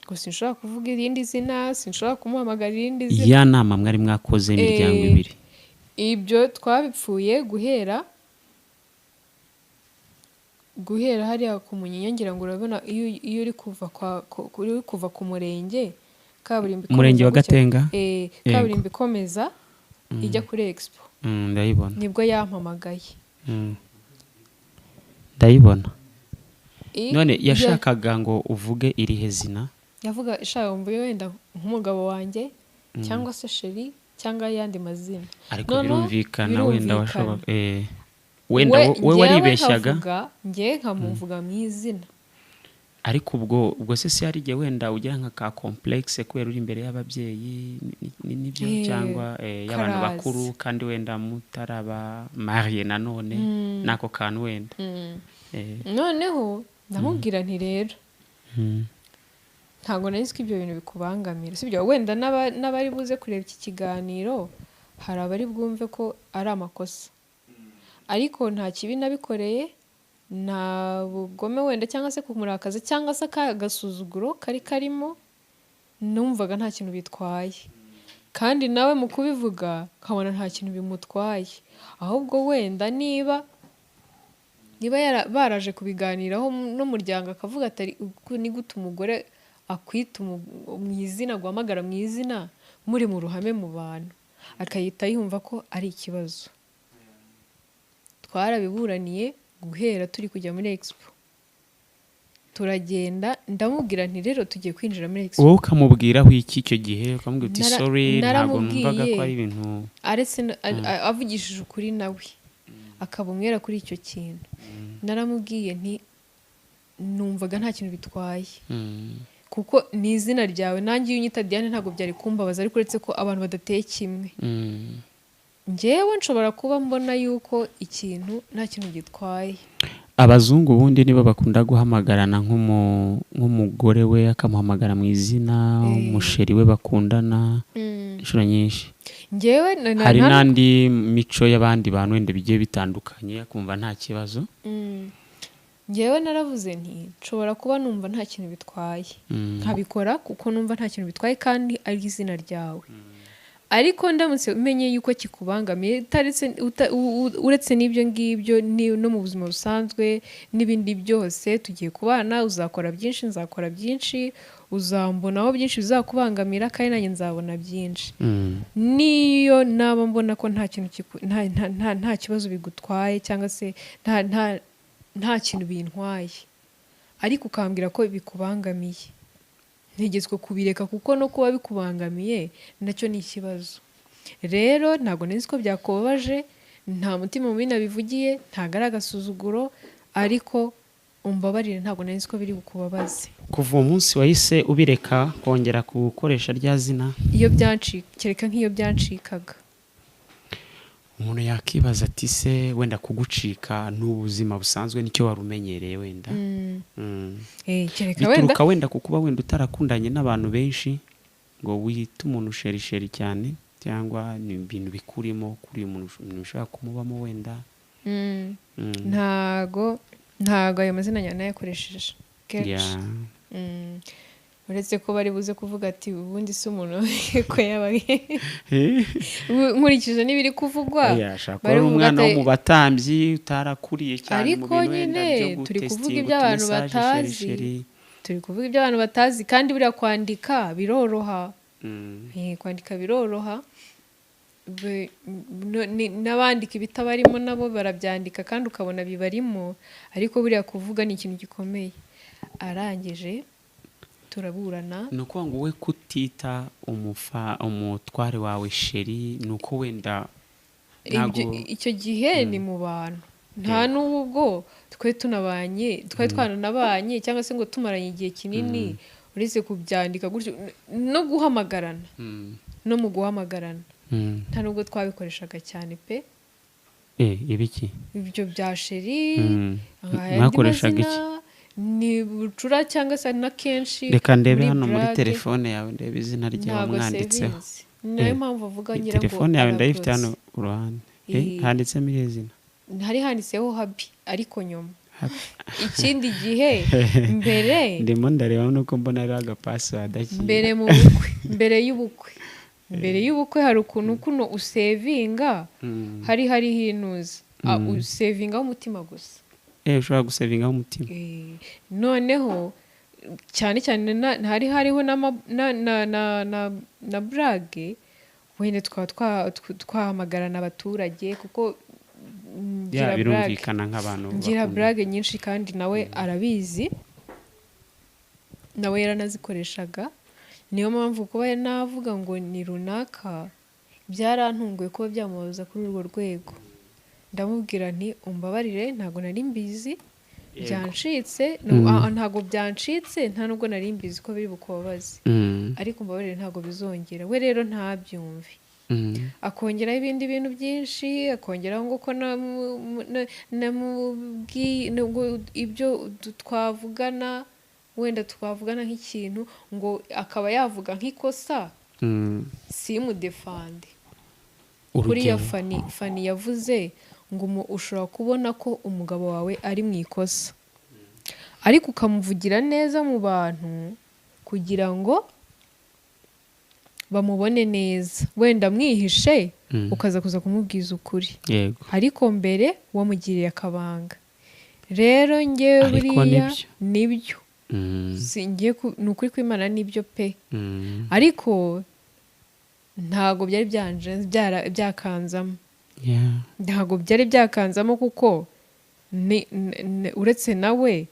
ngo sinshobora kuvuga irindi zina, sinshobora kumuhamagara irindi zina. Ya nama mwari mwakoze imiryango ibiri, Ibyo twabipfuye guhera hariya ku Munyinya, ngira ngo urabona iyo uri kuva kwa uri kuva ku murenge, kaburimbo ikomeza Umurenge wa gutya. Gatenga? Kaburimbo ikomeza ijya kuri expo. Ndayibona. Nibwo yampamagaye. Ndayibona. None yashakaga ngo uvuge irihe zina? Yavuga ishaka mvuge wenda nk'umugabo wanjye cyangwa se chéri cyangwa ayandi mazina. Ariko Noneho birumvikana wenda birumvikana. washobora wenda we waribeshyaga. Njyewe nkamuvuga mu izina. Ariko ubwo se hari igihe wenda ugira nka ka complexe kubera uri imbere y'ababyeyi n'ibyo cyangwa y'abantu karaza. bakuru, kandi wenda mutaraba mariye nanone n'ako kantu wenda. Noneho ndamubwira nti rero ntabwo nari nzi ko ibyo bintu bikubangamira, sibyo? Wenda n'abari buze kureba iki kiganiro Hari abari bwumve ko ari amakosa, ariko nta kibi nabikoreye, nta bugome wenda cyangwa se kumurakaza cyangwa se agasuzuguro kari karimo. Numvaga nta kintu bitwaye, kandi nawe mu kubivuga nkabona nta kintu bimutwaye. Ahubwo wenda niba baraje kubiganiraho n'umuryango, akavuga ati: "Ni gute umugore akwita mu izina, aguhamagara mu izina muri mu ruhame mu bantu?" Akahita yumva ko ari ikibazo. Twarabiburaniye guhera turi kujya muri expo, turagenda, ndamubwira nti: "Rero tugiye kwinjira muri expo." Wowe ukamubwiraho iki icyo gihe? Ukamubwira uti: "Sorry, ntabwo numvaga ko Naramubwiye. ari ibintu." Aretse avugishije ukuri, nawe akaba umwera kuri icyo kintu. Naramubwiye nti: "Numvaga nta kintu bitwaye, kuko ni izina ryawe. Nanjye iyo unyita Diane ntabwo byari kumbabaza, ariko uretse ko abantu badateye kimwe, njyewe nshobora kuba mbona yuko ikintu nta kintu gitwaye." Abazungu ubundi nibo bakunda guhamagarana, nk'umugore we akamuhamagara mu izina, umusheri we bakundana, inshuro nyinshi. Njyewe Hari n'andi mico y'abandi bantu wenda bigiye bitandukanye, akumva nta kibazo. Njyewe naravuze nti: "Nshobora kuba numva nta kintu bitwaye, nkabikora kuko numva nta kintu bitwaye kandi ari izina ryawe. Ariko ndamutse umenye yuko kikubangamiye, uretse n'ibyo ngibyo, no mu buzima busanzwe n'ibindi byose, tugiye kubana, uzakora byinshi, nzakora byinshi, uzambonaho byinshi bizakubangamira kandi nanjye nzabona byinshi. Niyo naba mbona ko nta kintu nta kibazo bigutwaye cyangwa se nta kintu bintwaye, ariko ukambwira ko bikubangamiye, ntegetswe kubireka, kuko no kuba bikubangamiye nacyo ni ikibazo. Rero ntabwo nzi ko byakubabaje, nta mutima mubi nabivugiye, ntabwo ari agasuzuguro, ariko umbabarire, ntabwo nzi ko biri bukubabaze." Kuva uwo munsi wahise ubireka kongera gukoresha rya zina? Iyo byancika, kereka nk'iyo byancikaga. Umuntu yakibaza ati: "Se wenda kugucika ni ubuzima busanzwe, nicyo wari umenyereye wenda?" Kereka wenda Bituruka wenda ku kuba wenda utarakundanye n'abantu benshi ngo wite umuntu chéri chéri cyane, cyangwa ni ibintu bikurimo kuri uyu muntu, ibintu bishobora kumubamo wenda? Ntago ayo mazina nayakoresheje kenshi. Uretse ko bari buze kuvuga ati: "Ubundi se umuntu ko yaba nkurikije n'ibiri kuvugwa?" Oya, ashobora kuba Bari ari buvuga umwana wo ati- mu batambyi utarakuriye cyane mu Ariko bintu wenda nyine byo turi kuvuga gutesitinga iby'abantu utumesaje, batazi. chéri chéri. Turi kuvuga ibyo abantu batazi, kandi buriya kwandika biroroha. Kwandika biroroha. N'abandika ibitabarimo nabo barabyandika kandi ukabona bibarimo, ariko buriya kuvuga ni ikintu gikomeye. Arangije turaburana. Ni ukuvuga ngo we kutita umutware wawe chéri, ni uko wenda ntago Icyo gihe ni mu bantu, nta n'ubwo twe tunabanye, twari twaranabanye cyangwa se ngo tumaranye igihe kinini, uretse kubyandika gutyo no guhamagarana. No mu guhamagarana nta nubwo twabikoreshaga cyane pe. Ibiki? Ibyo bya chéri. Ayandi Mwakoreshaga iki? mazina ni bucura cyangwa se na kenshi Reka ndebe hano muri burage. telefone yawe, ndebe izina ryawe Ntabwo mwanditseho. sevinzi, ni nayo mpamvu avuga ngira ngo Telefone yawe ndayifite arakoze. hano ku ruhande. Handitsemo irihe zina? Hari handitseho hubby, ariko nyuma Happy. ikindi gihe mbere Ndimo ndareba nuko mbona ari agapassword akiri mbere mu bukwe, mbere y'ubukwe hari ukuntu kuno usevinga, hari hariho intuza. Usevingaho umutima gusa. Ushobora gusevingaho umutima. Noneho cyane cyane hari hariho na burage, wenda tukaba twahamagarana abaturage, kuko ngira Ya, burage birumvikana nk'abantu ngira bakunda. Burage nyinshi, kandi nawe arabizi, nawe yaranazikoreshaga. Niyo mpamvu kuba navuga ngo ni runaka byarantunguye kuba byamubaza kuri urwo rwego. Ndamubwira nti: "Umbabarire, ntabwo nari mbizi, byancitse." No, ntabwo byancitse, nta nubwo nari mbizi ko biri bukubabaze, ariko umbabarire, ntabwo bizongera. We rero ntabyumve, akongeraho ibindi bintu byinshi, akongeraho ngo ko namubwiye ngo ibyo twavugana, wenda twavugana nk'ikintu, ngo akaba yavuga nk'ikosa, simudefande. Kuriya. Urugero? Fani yavuze ngo ushobora kubona ko umugabo wawe ari mu ikosa, ariko ukamuvugira neza mu bantu kugira ngo bamubone neza, wenda mwihishe, ukaza kuza kumubwiza ukuri, ariko mbere wamugiriye akabanga. Rero ngewe Ariko buriya nibyo. Nibyo. Ni ukuri kw'Imana, nibyo pe. Ariko ntago byari byanje byakanzamo. Ntabwo byari byakanzamo, kuko uretse nawe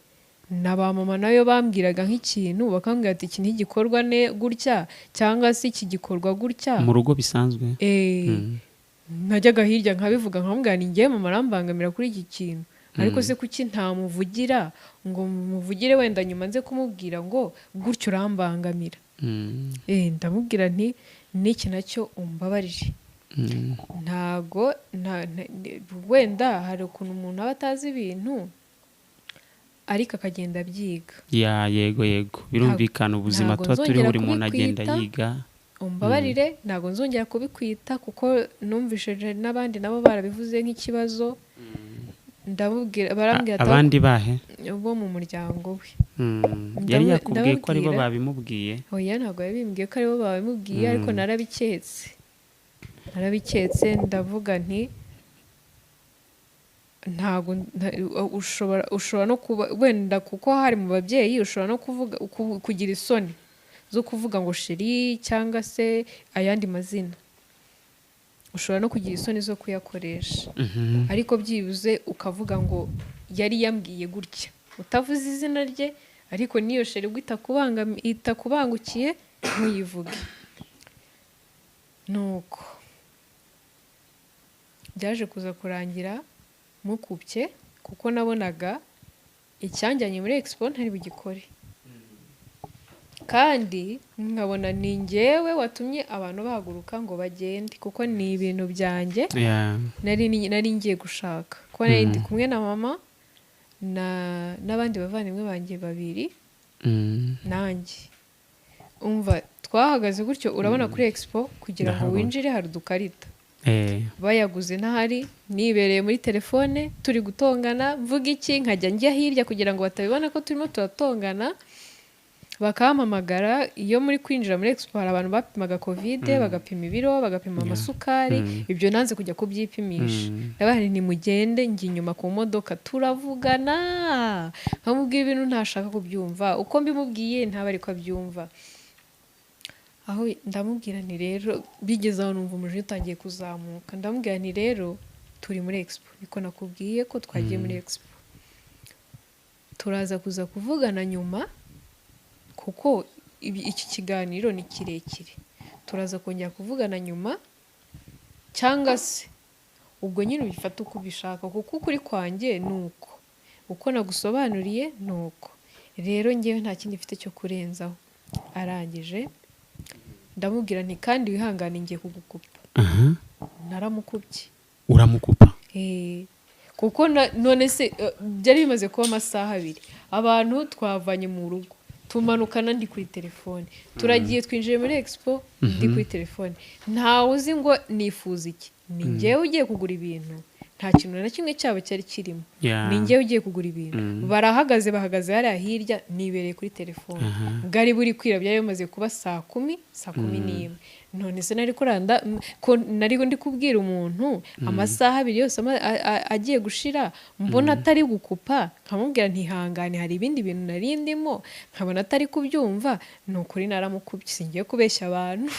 na ba mama nayo bambwiraga nk'ikintu, bakambwira ati iki ntigikorwa ne gutya, cyangwa se iki gikorwa gutya. Mu rugo bisanzwe. Najyaga hirya nkabivuga, nkamubwira ni ngewe mama arambangamira kuri iki kintu, ariko se kuki ntamuvugira ngo muvugire, wenda nyuma nze kumubwira ngo gutyo urambangamira? Ndamubwira nti n'iki nacyo umbabarire. Ntago wenda hari ukuntu umuntu aba atazi ibintu, ariko akagenda abyiga. Ya, yego, birumvikana, ubuzima Ntago tuba turiho nzongera buri muntu agenda kubikwita. yiga. Umbabarire, ntabwo nzongera kubikwita, kuko numvise n'abandi nabo barabivuze nk'ikibazo. Ndamubwira, barambwira ati Abandi bahe? Bo mu muryango we. Yari yakubwiye ko aribo Ndamubwira. babimubwiye? Oya, ntabwo yabimbwiye ko aribo babimubwiye, ariko narabiketse. Ndavuga nti ntabwo ushobora no kuba wenda kuko hari mu babyeyi, ushobora no kuvuga kugira isoni zo kuvuga ngo chéri cyangwa se ayandi mazina, ushobora no kugira isoni zo kuyakoresha, ariko byibuze ukavuga ngo yari yambwiye gutya, utavuze izina rye, ariko n'iyo chéri ubwo itakubangukiye ntuyivuge. Nuko byaje kuza kurangira mukupye, kuko nabonaga icyanjyanye muri expo ntari bugikore, kandi nkabona ni njyewe watumye abantu bahaguruka ngo bagende, kuko ni ibintu byanjye nari ngiye gushaka, kuko nari ndi kumwe na mama n'abandi bavandimwe banjye babiri. Nanjye umva twahagaze gutyo, urabona kuri expo kugira ngo Ndahabona. winjire hari udukarita. Bayaguze ntahari, nibereye muri telefone, turi gutongana, mvuga iki, nkajya njya hirya kugira ngo batabibona ko turimo turatongana, bakampamagara. Iyo muri kwinjira muri expo hari abantu bapimaga COVID, bagapima ibiro, bagapima amasukari. Ibyo nanze kujya kubyipimisha. Ndabaha ntimugende, njya inyuma ku modoka, turavugana, nkamubwira ibintu ntashaka kubyumva, uko mbimubwiye ntaba ariko abyumva. Aho ndamubwira nti rero bigeze aho numva umujinya utangiye kuzamuka, ndamubwira nti rero turi muri expo, niko nakubwiye ko twagiye muri expo, turaza kuza kuvugana nyuma, kuko iki kiganiro ni kirekire, turaza kongera kuvugana nyuma, cyangwa se ubwo nyine ubifata uko ubishaka, kuko ukuri kwanjye ni uko, uko nagusobanuriye ni uko. Rero ngewe nta kindi mfite cyo kurenzaho. Arangije ndamubwira nti kandi wihangane, ngiye kugukupa. Naramukubye. Uramukupa? Kuko none se byari bimaze kuba amasaha 2, abantu twavanye mu rugo, tumanukana ndi kuri telefone, turagiye, twinjiye muri expo ndi kuri telefone, ntawe uzi ngo nifuza iki. Ni njyewe ugiye kugura ibintu, nta kintu na kimwe cyabo cyari kirimo. Ni njyewe ugiye kugura ibintu, barahagaze, bahagaze hariya hirya, nibereye kuri telefone. Bwari buri kwira, byari bimaze kuba saa 10, saa 11. None se nari kuranda ko nari ndi kubwira umuntu amasaha 2 yose agiye gushira, mbona atari gukupa, nkamubwira ntihangane hari ibindi bintu nari ndimo, nkabona atari kubyumva? Ni ukuri naramukubye, singiye kubeshya abantu,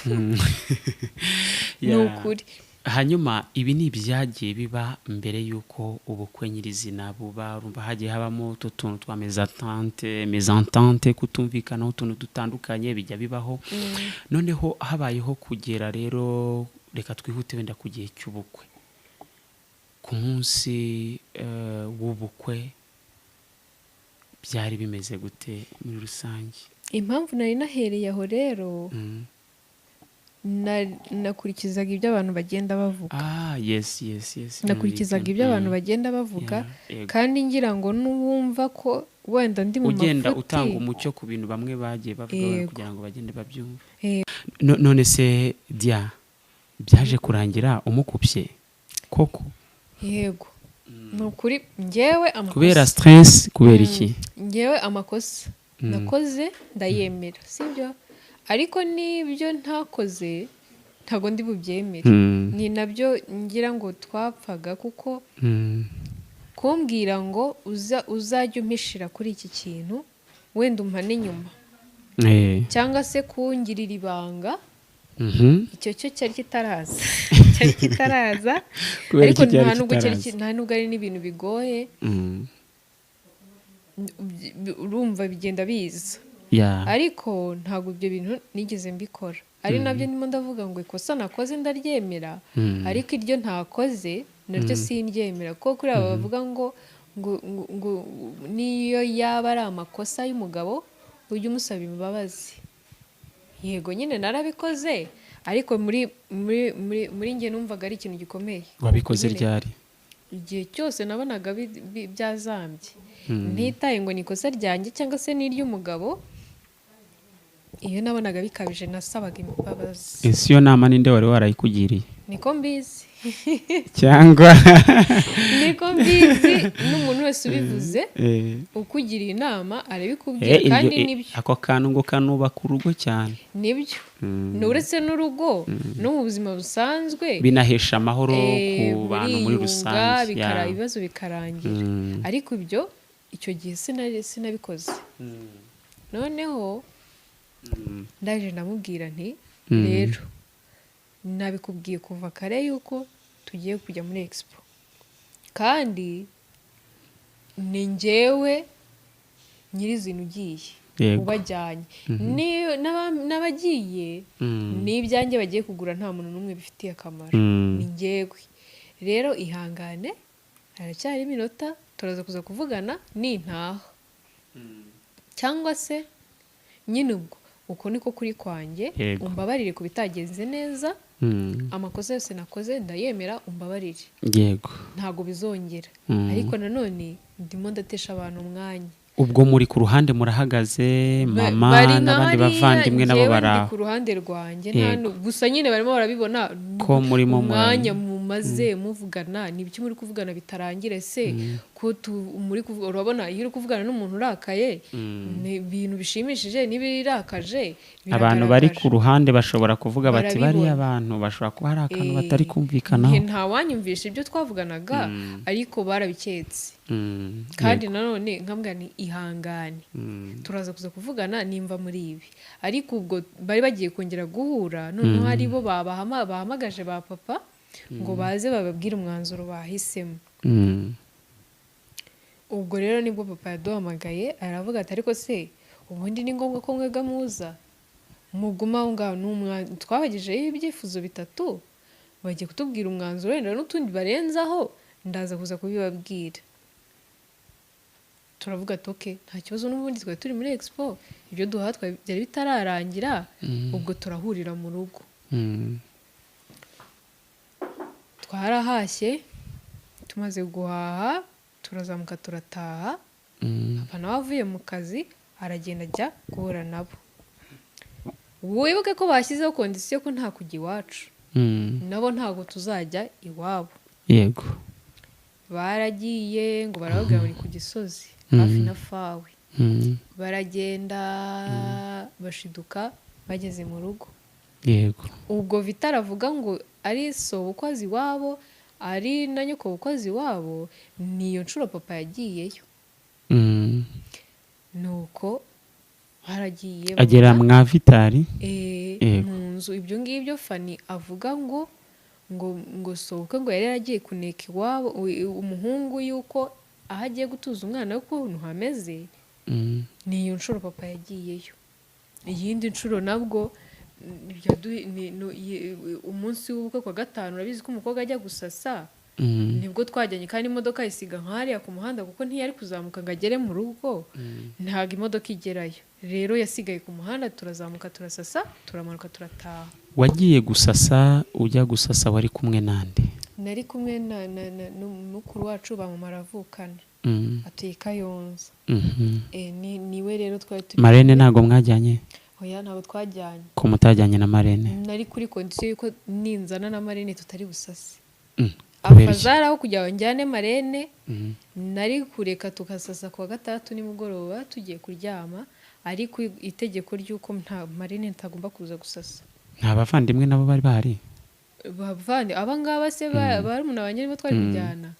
ni ukuri. Hanyuma ibi ni ibyagiye biba mbere y'uko ubukwe nyirizina buba. Urumva hagiye habamo utu tuntu twa mésentente, kutumvikanaho utuntu dutandukanye bijya bibaho. Noneho habayeho kugera rero, reka twihute wenda ku gihe cy'ubukwe, ku munsi w'ubukwe byari bimeze gute muri rusange? Impamvu nari nahereye aho rero, nakurikizaga ibyo abantu bagenda bavuga. Ah, yes. Nakurikizaga ibyo abantu bagenda bavuga, Yeah, yego. kandi ngira ngo n'uwumva ko wenda ndi mu Ugenda mafuti utanga umucyo ku bintu bamwe bagiye bavuga Yego. kugira ngo bagende babyumve. Yego. None se dia Byaje kurangira umukupye koko? Yego, ni ukuri, njyewe amakosa Kubera stress, kubera iki? Njyewe amakosa nakoze ndayemera, sibyo? Ariko n'ibyo ntakoze ntabwo ndi bubyemere. Ni nabyo ngira ngo twapfaga, kuko kumbwira ngo uza uzajya umpishira kuri iki kintu, wenda umpane inyuma, cyangwa se kungirira ibanga, icyo cyo cyari kitaraza. Kubera Ariko iki cyari nta nubwo cyari kitaraza? Nta nubwo ari n'ibintu bigoye. Urumva bigenda biza, ariko ntabwo ibyo bintu nigeze mbikora. Ari nabyo ndimo ndavuga ngo ikosa nakoze ndaryemera, ariko iryo ntakoze naryo sindyemera, kuko kuri aba bavuga ngo niyo yaba ari amakosa y'umugabo ujye umusaba imbabazi. Yego nyine narabikoze, ariko muri njye numvaga ari ikintu gikomeye. Wabikoze Nyine, ryari? Igihe cyose nabonaga byazambye, ntitaye ngo ni ikosa ryanjye cyangwa se n'iry'umugabo, iyo nabonaga bikabije nasabaga imbabazi. Ese iyo nama ninde wari warayikugiriye? Niko mbizi. Cyangwa Niko mbizi, n'umuntu wese ubivuze ukugiriye inama arabikubwira. Kandi nibyo. Ako kantu ngo kanubaka urugo cyane. Nibyo. Ni uretse n'urugo, no mu buzima busanzwe. Binahesha amahoro ku bantu muri muriyunga, rusange. Ibibazo bikarangira. Ariko ibyo icyo gihe sinabikoze. Noneho ndaje ndamubwira nti: "Rero nabikubwiye kuva kare yuko tugiye kujya muri expo, kandi ni njyewe nyirizina ugiye, ubajyanye. N'abagiye n'ibyanjye bagiye kugura, nta muntu n'umwe bifitiye akamaro, ni njyewe. Rero ihangane, haracyari iminota, turaza kuza kuvugana nintaha, cyangwa se nyine ubwo uko niko kuri kwanjye. Umbabarire ku bitagenze neza. Amakosa yose nakoze ndayemera, umbabarire. Ntabwo bizongera. Ariko nanone ndimo ndatesha abantu umwanya." Ubwo muri ku ruhande murahagaze, mama Bari nka n'abandi hariya, bavandimwe nabo njyewe bari ndi aho. ku ruhande rwanjye, nta gusa nyine barimo barabibona Ko murimo umwanya mumaze muvugana. Ni ibiki muri kuvugana bitarangira se? Ko muri kuvuga, urabona iyo uri kuvugana n'umuntu urakaye, ni ibintu bishimishije n'ibirakaje Abantu bari biragaragara. ku ruhande bashobora kuvuga bati: Barabibona. "Bariya bantu bashobora kuba hari akantu batari kumvikanaho." Ntawanyumvisha ibyo twavuganaga, ariko barabiketse. Kandi nanone nkambwira ni ihangane, turaza kuza kuvugana nimva muri ibi. Ariko ubwo bari bagiye kongera guhura, noneho ari bo bahamagaje ba papa ngo baze bababwire umwanzuro bahisemo. Ubwo rero nibwo papa yaduhamagaye, aravuga ati: "Ariko se ubundi ni ngombwa ko mwebwe muza muguma aho ngaho? Twabagejejeho ibyifuzo bitatu, bagiye kutubwira umwanzuro, wenda n'utundi barenzaho ndaza kuza kubibabwira." Turavuga ati: "Okay, nta kibazo, n'ubundi twari turi muri expo, ibyo duhaha byari bitararangira, ubwo turahurira mu rugo." Twarahashye, tumaze guhaha turazamuka turataha. Papa nawe avuye mu kazi aragenda ajya guhura nabo. Wibuke ko bashyizeho condition ko nta kujya iwacu, nabo ntabwo tuzajya iwabo. Baragiye ngo barababwira ngo ni ku Gisozi, hafi na FAWE. Baragenda, bashiduka bageze mu rugo. Ubwo Vitari avuga ngo ari sobukwe azi iwabo, ari na nyokobukwe azi iwabo, niyo nshuro papa yagiyeyo. Nuko baragiye Agera babona, mwa Vitari. Mu nzu. Ibyo ngibyo Fani avuga ngo sobukwe ngo yari yaragiye kuneka iwabo umuhungu yuko aho agiye gutuza umwana we ukuntu hameze, ni iyo nshuro papa yagiyeyo. Iyindi nshuro nabwo umunsi w'ubukwe kwa gatanu, urabizi ko umukobwa ajya gusasa, nibwo twajyanye, kandi imodoka isiga nk'hariya ku muhanda, kuko ntiyari kuzamuka ngo agere mu rugo, ntabwo imodoka igerayo. Rero yasigaye ku muhanda, turazamuka turasasa, turamanuka turataha. Wagiye gusasa, ujya gusasa wari kumwe nande? Nari kumwe na mukuru wacu, ba mama aravukana, atuye i Kayonza. Niwe rero twari turi Marraine ntabwo mwajyanye? Oya, ntabwo twajyanye. Ko mutajyanye na marraine? Nari kuri condition y'uko ninzana na marraine tutari busase. Kubera iki? Afazari aho kugira ngo njyane marraine, nari kureka tugasasa ku wa gatandatu nimugoroba tugiye kuryama, ariko itegeko ry'uko nta marraine ntagomba kuza gusasa. Nta bavandimwe nabo bari bahari? Bavandi aba ngaba se barumuna banjye nibo twari kujyana.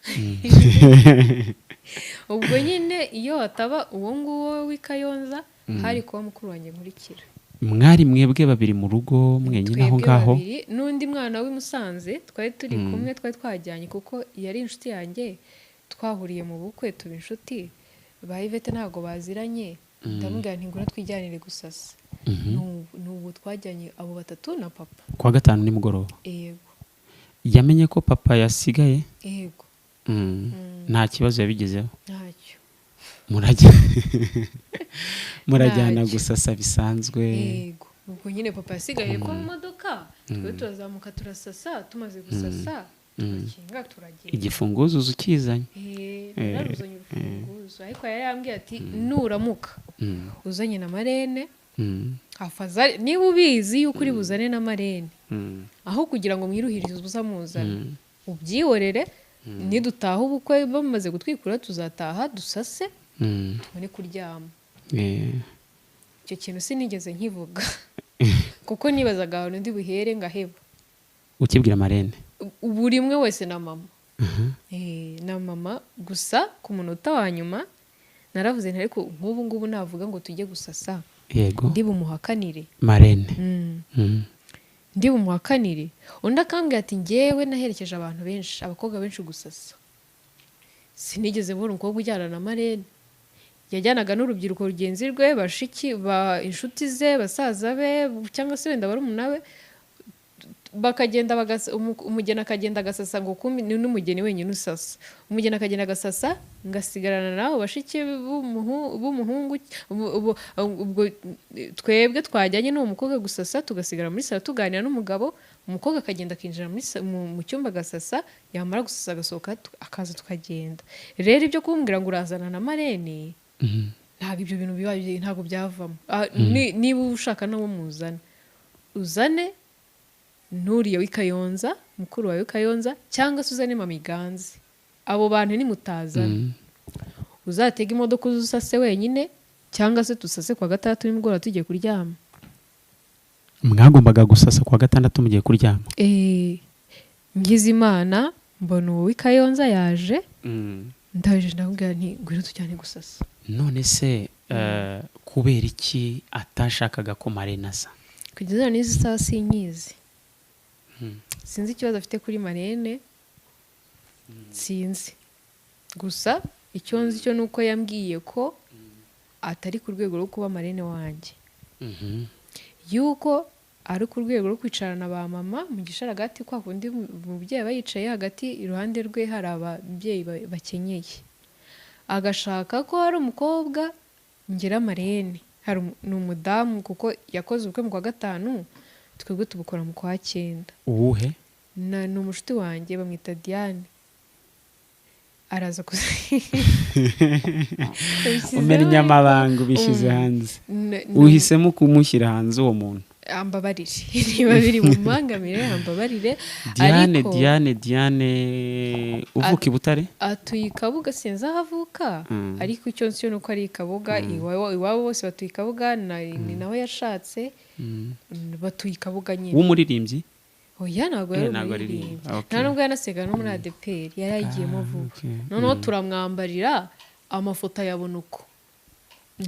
Ubwo nyine iyo hataba uwo nguwo w'i Kayonza, hari kuba mukuru wanjye nkurikira. Mwari mwebwe babiri mu rugo mwenyine aho Twebwe ngaho? babiri n'undi mwana w'i Musanze twari turi kumwe, twari twajyanye kuko yari inshuti yanjye, twahuriye mu bukwe tuba inshuti. Ba Yvette ntabwo baziranye. Ndamubwira nti: "Ngwino twijyanire gusasa." N'ubu twajyanye abo batatu na papa. Ku wa gatanu nimugoroba? Yego. Yamenye ko papa yasigaye? Yego. Nta kibazo yabigezeho? Ntacyo. Murajyana Ntacyo. gusasa bisanzwe? Yego, ubwo nyine papa yasigaye ko mu modoka, twe turazamuka turasasa, tumaze gusasa turakinga turagenda. Igifunguzo uza ukizanye? Eh, naruzanye urufunguzo, ariko yari yambwiye ati: "Nuramuka uzanye na marraine, afazari niba ubizi yuko uri buzane na marraine, aho kugira ngo mwiruhirize ubusa muzana, ubyihorere, nidutaha ubukwe bamaze gutwikura tuzataha dusase, tubone kuryama." Icyo kintu sinigeze nkivuga kuko nibazaga ahantu ndi buhere ngaheba. Ukibwira marraine? Buri umwe wese na mama. Na mama gusa ku munota wa nyuma naravuze nti: "Ariko nk'ubu ngubu navuga ngo tujye gusasa, ndi bumuhakanire?" Marraine? Mm. Ndi bumuhakanire? Undi akambwira ati: "Njyewe naherekeje abantu benshi, abakobwa benshi gusasa, sinigeze mbona umukobwa ujyana na marraine. Yajyanaga n'urubyiruko rugenzi rwe, bashiki ba inshuti ze, basaza be, cyangwa se wenda barumuna be, bakagenda umugeni akagenda agasasa, ngo kumbi ni n'umugeni wenyine usasa. Umugeni akagenda agasasa, ngasigarana nabo bashiki b'umuhungu. Ubwo twebwe twajyanye n'uwo mukobwa gusasa tugasigara muri salo tuganira n'umugabo. Umukobwa akagenda akinjira muri mu cyumba agasasa, yamara gusasa agasohoka, akaza tukagenda. Rero ibyo kumbwira ngo urazana na marraine, ntabwo ibyo bintu biba, ntabwo byavamo. Niba ushaka n'uwo muzana, uzane nturiye w'i Kayonza, mukuru wawe w'i Kayonza, cyangwa se uzane mama Iganze. Abo bantu nimutazana, uzatega imodoka uze usase wenyine, cyangwa se dusase ku wa gatandatu nimugoroba tugiye kuryama." Mwagombaga gusasa ku wa gatandatu mugiye kuryama? Eh, ngize Imana mbona uwo w'i Kayonza yaje, ndaje ndamubwira nti: "Ngwino tujyane gusasa." None se kubera iki atashakaga ko marraine aza? Kugeza n'izi saha sinyizi, sinzi ikibazo afite kuri marraine, sinzi. Gusa icyo nzi cyo ni uko yambwiye ko atari ku rwego rwo kuba marraine wanjye, yuko ari ku rwego rwo kwicarana ba mama mu gisharagati, kwa kundi umubyeyi aba yicaye hagati, iruhande rwe hari ababyeyi bakenyeye, agashaka ko hari umukobwa ngira marraine. Hari ni umudamu, kuko yakoze ubukwe mu kwa gatanu, twebwe tubukora mu kwa cyenda. Uwuhe? Ni umushuti wanjye, bamwita Diane, araza kuza. Umenya amabanga ubishyize hanze. Uhisemo kumushyira hanze uwo muntu? Ambabarire niba biri bumangamire, ambabarire. Diane? Ariko Diane uvuka i Butare? Atuye i Kabuga, sinzi aho avuka, ariko icyo nzi cyo ni uko ari i Kabuga. Iwabo bose batuye i Kabuga, ni naho yashatse, batuye i Kabuga nyine. W'umuririmbyi? Oya, ntabwo Eh, yari ntabwo umuririmbyi. aririmba. Okay. Nta nubwo yanasega no muri ADEPR, yari ayigiyemo vuba. Noneho turamwambarira amafoto ayabona uko.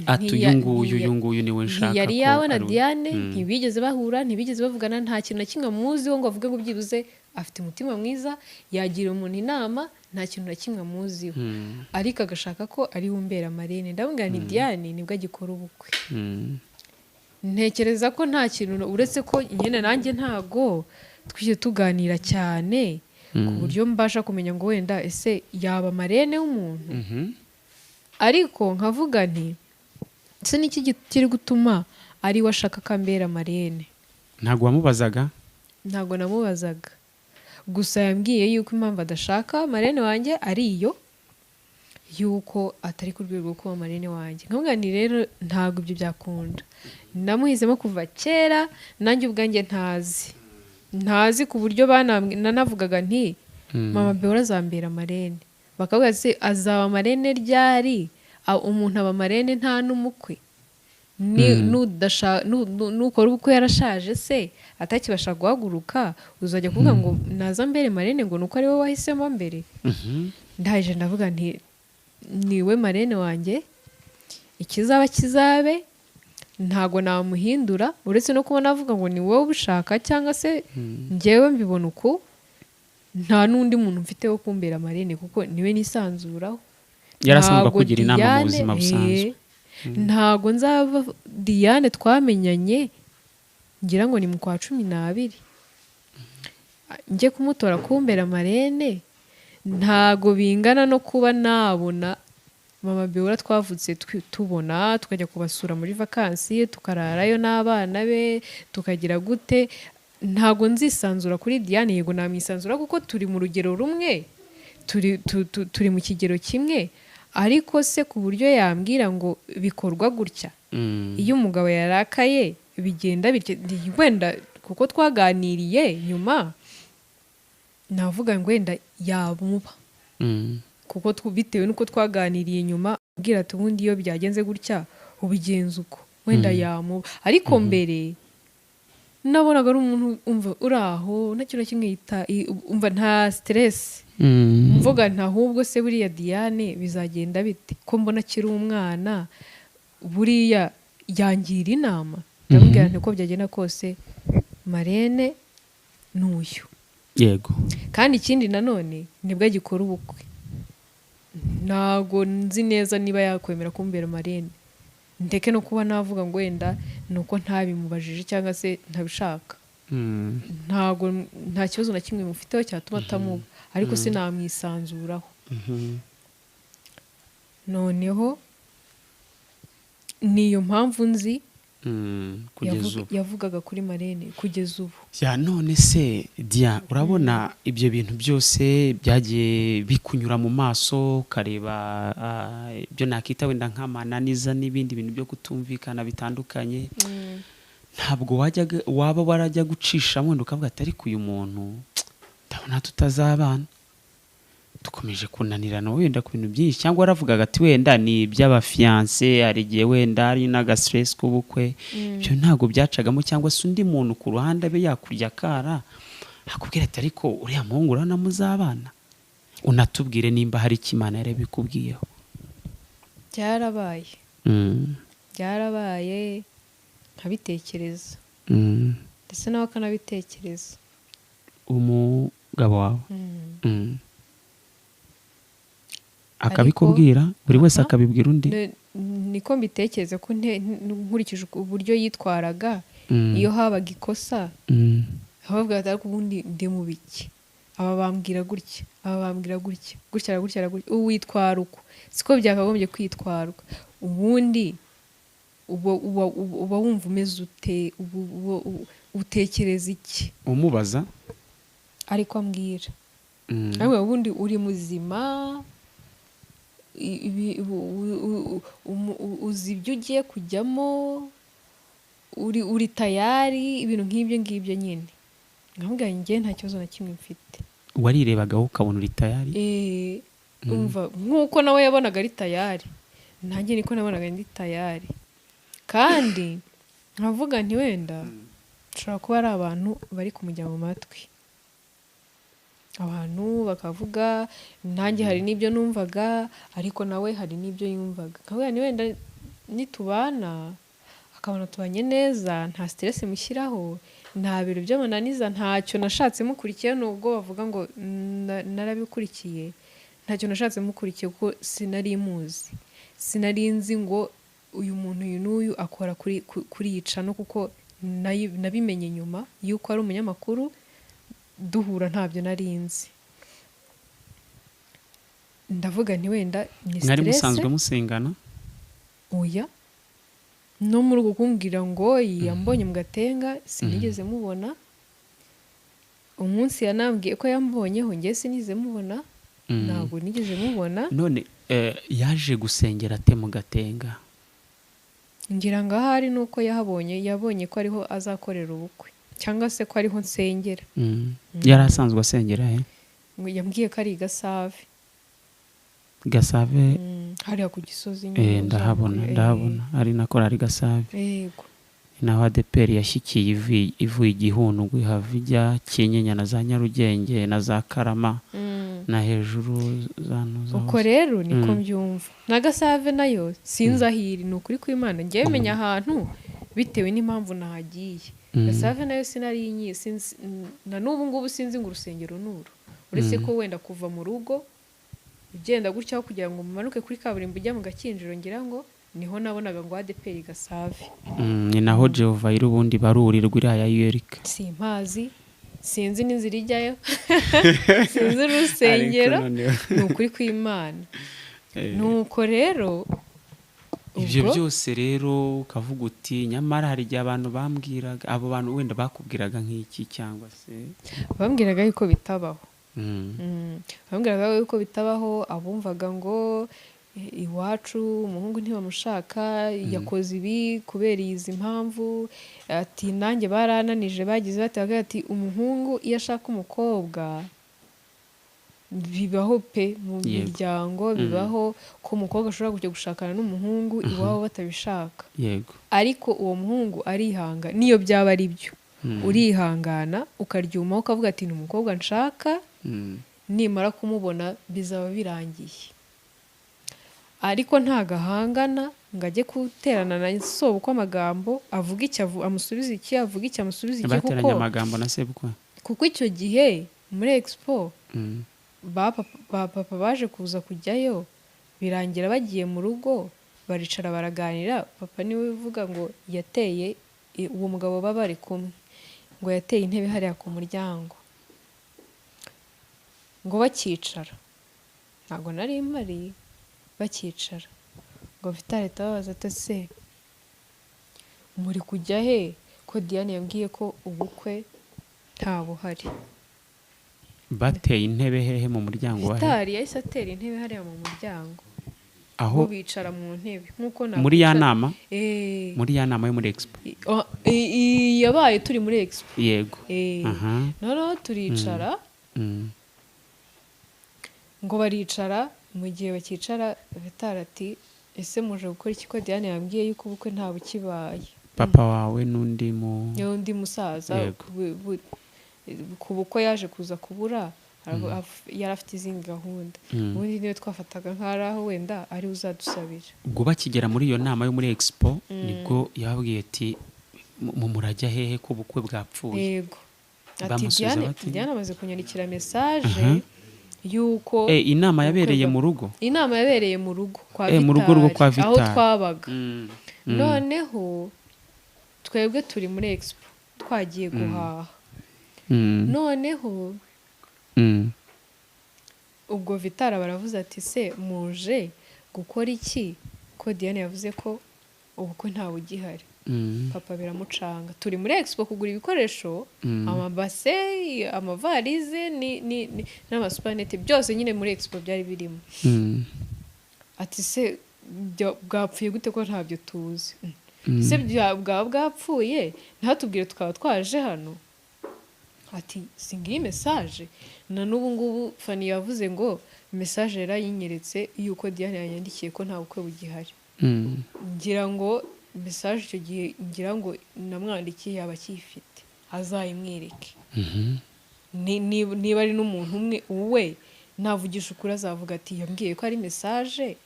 Ati: "Uyu nguyu, uyu nguyu niwe nshaka Ntiyari ko yawe na ari we." Diane, ntibigeze bahura, ntibigeze bavugana, nta kintu na kimwe amuziho ngo avuge ngo byibuze afite umutima mwiza, yagira umuntu inama, nta kintu na kimwe amuziho, ariko agashaka ko ari we umbera marraine. Ndamubwira nti: "Diane nibwo agikora ubukwe." Ntekereza ko nta kintu, uretse ko nyine nanjye ntago twigeze tuganira cyane ku buryo mbasha kumenya ngo wenda ese yaba marraine w'umuntu, ariko nkavuga nti: "Ese niki kiri gutuma ari we ashaka ko ambera marraine?" Ntabwo wamubazaga? Ntabwo namubazaga, gusa yambwiye yuko impamvu adashaka marraine wanjye ari iyo. Yuko atari ku rwego rwo kuba marraine wanjye. Nkamubwira nti rero ntabwo ibyo byakunda, namuhisemo kuva kera, nanjye ubwanjye ntazi ku buryo nanavugaga nti mama Beora azambera marraine, bakavuga ati azaba marraine ryari? Umuntu aba marraine nta n'umukwe? Nukora ubukwe yarashaje se, atakibasha guhaguruka, uzajya kuvuga ngo naza mbere marraine, ngo nuko ari we wahisemo mbere? Ndaje ndavuga nti niwe marraine wanjye, ikizaba kizabe, ntago namuhindura, uretse no kuba navuga ngo ni wowe ubishaka cyangwa se njyewe mbibona uku, nta n'undi muntu mfite wo kumbera marraine kuko niwe nisanzuraho. Yarasanzwe Ntago akugira inama mu Diane- buzima busanzwe. Ntago nzava. Diane twamenyanye ngira ngo ni mu kwa 12, njye kumutora kumbera marraine ntago bingana no kuba nabona mama Beora twavutse tubona, tukajya kubasura muri vakansi, tukararayo n'abana be, tukagira gute. Ntago nzisanzura kuri Diane. Yego namwisanzura kuko turi mu rugero rumwe, turi mu kigero kimwe, ariko se ku buryo yambwira ngo bikorwa gutya, iyo umugabo yarakaye bigenda bityo, wenda kuko twaganiriye nyuma navuga ngo wenda yamuba, kuko bitewe n'uko twaganiriye nyuma ambwira ati ubundi iyo byagenze gutya ubigenza uko, wenda yamuba. Ariko mbere nabonaga ari umuntu umva uri aho, nta kintu na kimwe umva nta stress. Mvuga nti ahubwo se buriya Diane bizagenda bite, ko mbona akiri umwana, buriya yangira inama? Ndamubwira nti uko byagenda kose marraine ni uyu. Kandi ikindi nanone nibwo agikora ubukwe, ntago nzi neza niba yakwemera kumbera marraine, ndeke no kuba navuga ngo wenda ni uko ntabimubajije cyangwa se ntabishaka. Ntago, nta kibazo na kimwe mufiteho cyatuma atamuba, ariko sinamwisanzuraho. Noneho niyo mpamvu nzi Kugeza ubu. Yavugaga kuri marraine kugeza ubu. Ya, none se Dia, urabona ibyo bintu byose byagiye bikunyura mu maso, ukareba ibyo nakita wenda nk'amananiza n'ibindi bintu byo kutumvikana bitandukanye, ntabwo wajyaga waba warajya gucishamo wenda ukavuga ati ariko uyu muntu ndabona tutazabana, dukomeje kunanirana wenda ku bintu byinshi? Cyangwa waravugaga ati wenda ni iby'abafiancé, hari igihe wenda hari n'agastress k'ubukwe, ibyo ntabwo byacagamo? Cyangwa se undi muntu ku ruhande abe yakurya akara akubwira ati ariko uriya muhungu urabona muzabana? Unatubwire nimba hari icyo Imana yarabikubwiyeho. Byarabaye. Byarabaye nkabitekereza, ndetse nawe akanabitekereza. Umugabo wawe? Mm. Akabikubwira buri wese? Aha. Akabibwira undi? Niko mbitekereza ko nkurikije uburyo yitwaraga, iyo habaga ikosa, abavuga ati ariko ubundi ndi mu biki? Aba bambwira gutya, aba bambwira gutya, gutya na gutya na gutya, ubu witwara uko siko byakagombye kwitwarwa. Ubundi uba wumva umeze ute? Utekereza iki? Umubaza? Ariko ambwira. Ariko ubundi uri muzima, uzi ibyo ugiye kujyamo, uri tayari, ibintu nk'ibyo ngibyo nyine. Nkamubwira njye nta kibazo na kimwe mfite. Warirebagaho ukabona uri tayari? Umva, nk'uko nawe yabonaga ari tayari, nanjye niko nabonaga ndi tayari. Kandi nkavuga nti wenda nshobora kuba ari abantu bari kumujya mu matwi, abantu bakavuga, nanjye hari n'ibyo numvaga, ariko nawe hari n'ibyo yumvaga. Nkavuga nti wenda nitubana akabona tubanye neza, nta stress mushyiraho, nta bintu by'amananiza, ntacyo nashatse mukurikiye, nubwo bavuga ngo narabikurikiye, ntacyo nashatse mukurikiye kuko sinari muzi, sinari nzi ngo uyu muntu uyu n'uyu akora kuri iyi channel, kuko nabimenye nyuma y'uko ari umunyamakuru duhura, ntabyo nari nzi. Ndavuga nti wenda ni Mwari stress. musanzwe musengana? Oya, no muri uko kumbwira ngo yambonye mu Gatenga, sinigeze mubona. Umunsi yanambwiye ko yambonyeho, njye sinigeze mubona. Ntabwo nigeze mubona. None Yaje gusengera ate mu Gatenga? Ngira ngo ahari ni uko yahabonye, yabonye ko ariho azakorera ubukwe, cyangwa se ko ariho nsengera. Yari asanzwe asengera he? Ngo yambwiye ko ari i Gasave. Gasave? Hariya ku Gisozi nyine Ndahabona. uzamuye. Ndahabona, ari na korari Gasave. Yego. Ni naho ADEPR yashyikiye ivuye Igihundwe, ihava ijya Kinyinya na za Nyarugenge na za Karama na hejuru za Ntuza Uko hose. rero niko mbyumva. Na Gasave nayo sinzi aho iri, ni ukuri kw'Imana, ngewe menya ahantu bitewe n'impamvu nahagiye. Gasave nayo sinari nyizi, na n'ubu ngubu sinzi ngo urusengero ni uru, uretse ko wenda kuva mu rugo ugenda gutya, aho kugira ngo mumanuke kuri kaburimbo ujya mu Gakinjiro, ngira ngo niho nabonaga ngo ADEPR Gasave. Ni naho Jehova iri ubundi, barurirwa iriya ya Yerika. Simpazi, sinzi n'inzira ijyayo, sinzi urusengero, ni ukuri kw'Imana. Nuko rero Ibyo ubwo byose rero ukavuga uti nyamara hari igihe abantu bambwiraga, abo bantu wenda bakubwiraga nk'iki cyangwa se? Bambwiraga yuko bitabaho. Bambwiraga yuko bitabaho, abumvaga ngo iwacu umuhungu ntibamushaka, yakoze ibi kubera izi mpamvu, ati nanjye barananije, bagize bati, bakavuga ati umuhungu iyo ashaka umukobwa bibaho pe mu miryango, bibaho ko umukobwa ashobora kujya gushakana n'umuhungu iwabo batabishaka, ariko uwo muhungu arihanga, niyo byaba ari byo, urihangana ukaryumaho, ukavuga ati ni umukobwa nshaka, nimara kumubona bizaba birangiye. Ariko ntagahangana ngo ajye guterana na sobukwe amagambo, avuga icyo amusubiza iki, avuga iki amusubiza iki. Bateranye Kuko amagambo na sebukwe? Kuko icyo gihe muri expo ba papa baje kuza kujyayo, birangira bagiye mu rugo, baricara baraganira. Papa niwe uvuga ngo yateye uwo mugabo baba bari kumwe, ngo yateye intebe hariya ku muryango, ngo bakicara, ntabwo nari mpari, bakicara ngo Vitali ahita ababaza ati ese muri kujya he, ko Diane yambwiye ko ubukwe nta buhari? Bateye intebe hehe, mu muryango wa he? Vitali yahise atera intebe hariya mu muryango. Aho bo bicara mu ntebe nk'uko muri ya nama? Eh. Muri ya nama yo muri expo? Yabaye turi muri expo. Noneho turicara, ngo baricara, mu gihe bakicara Vitali ati ese muje gukora iki, ko Diane yambwiye yuko ubukwe nta bukibaye? Papa wawe n'undi mu N'undi musaza. Ku bukwe yaje kuza kubura, yari afite izindi gahunda. Ubundi niwe twafataga nk'aho aho wenda ari uzadusabira. Ubwo bakigera muri iyo nama yo muri expo, nibwo yababwiye ati murajya hehe ko ubukwe bwapfuye? Yego, ati Bamusubiza Diane, bate? Diane amaze kunyandikira message yuko Inama ubukwe yabereye mu rugo? Inama yabereye mu rugo kwa Mu rugo rwo kwa Vitali, aho Vitali. twabaga. Noneho twebwe turi muri expo twagiye guhaha. Noneho ubwo Vitali baravuze ati se muje gukora iki, ko Diane yavuze ko ubukwe ntawe ugihari? Papa biramucanga, turi muri expo kugura ibikoresho, amabase, amavarize n'amasupanete, byose nyine muri expo byari birimo. Ati se bwapfuye gute ko ntabyo tuzi? Se bwaba bwapfuye ntatubwire tukaba twaje hano? Ati singiyi message, na n'ubu ngubu Fani yavuze ngo message yarayinyeretse yuko Diane yanyandikiye ko nta bukwe bugihari. Ngira ngo message icyo gihe ngira ngo namwandikiye yaba akiyifite, azayimwereke. Niba ari n'umuntu umwe we navugisha ukuri, azavuga ati yambwiye ko ari message,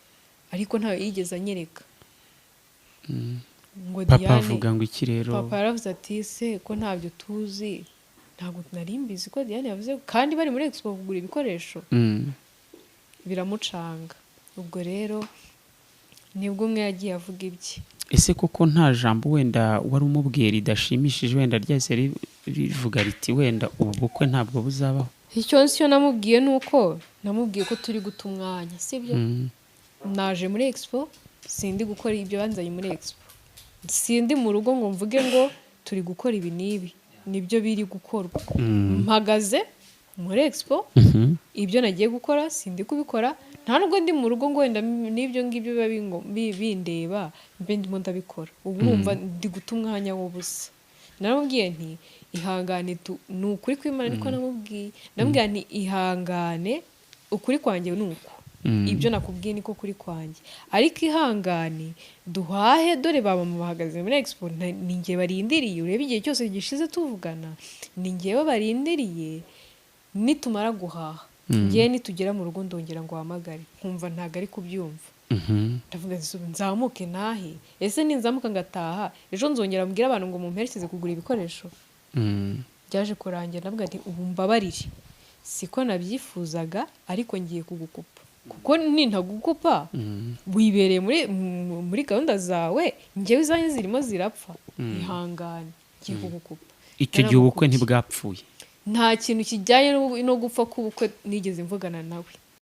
ariko ntayo yigeze anyereka. Ngo Papa Diane avuga ngo iki rero? Papa yaravuze ati se ko ntabyo tuzi, ntabwo nari mbizi ko Diane yavuze, kandi bari muri expo kugura ibikoresho. Biramucanga. Ubwo rero nibwo umwe yagiye avuga ibye. Ese koko nta jambo wenda wari umubwiye ridashimishije, wenda ryahise rivuga riti wenda ubu bukwe ntabwo buzabaho? Icyo nzi cyo namubwiye ni uko namubwiye ko turi guta umwanya, sibyo? Naje muri expo, sindi gukora ibyo banzanye muri expo, sindi mu rugo ngo mvuge ngo turi gukora ibi n'ibi, nibyo biri gukorwa. Mpagaze Muri expo. Ibyo nagiye gukora sindi kubikora, nta nubwo ndi mu rugo ngo wenda n'ibyo ngibyo biba bindeba mbe ndimo ndabikora. Ubu urumva ndi guta umwanya w'ubusa. Naramubwiye nti: "Ihangane tu." Ni ukuri kw'Imana, niko namubwiye. Ndamubwira nti: "Ihangane, ukuri kwanjye ni uku, ibyo nakubwiye niko kuri kwanjye, ariko ihangane duhahe. Dore ba mama bahagaze muri expo, ni njye barindiriye. Urebe igihe cyose gishize tuvugana, ni njyewe barindiriye. Nitumara guhaha, ngewe nitugera mu rugo ndongera ngo uhamagare." Nkumva ntabwo ari kubyumva. Ndavuga nti: "Ubu nzamuke ntahe? Ese ninzamuka ngataha, ejo nzongera mbwire abantu ngo mumperekeze kugura ibikoresho?" Byaje kurangira ndavuga nti: "Ubu mbabarire, siko nabyifuzaga, ariko ngiye kugukupa, kuko nintagukupa wibereye muri gahunda zawe, njyewe izanjye zirimo zirapfa. Ihangane, ngiye kugukupa." Icyo gihe ubukwe Naramukupye. ntibwapfuye? Nta kintu kijyanye no gupfa k'ubukwe nigeze mvugana nawe.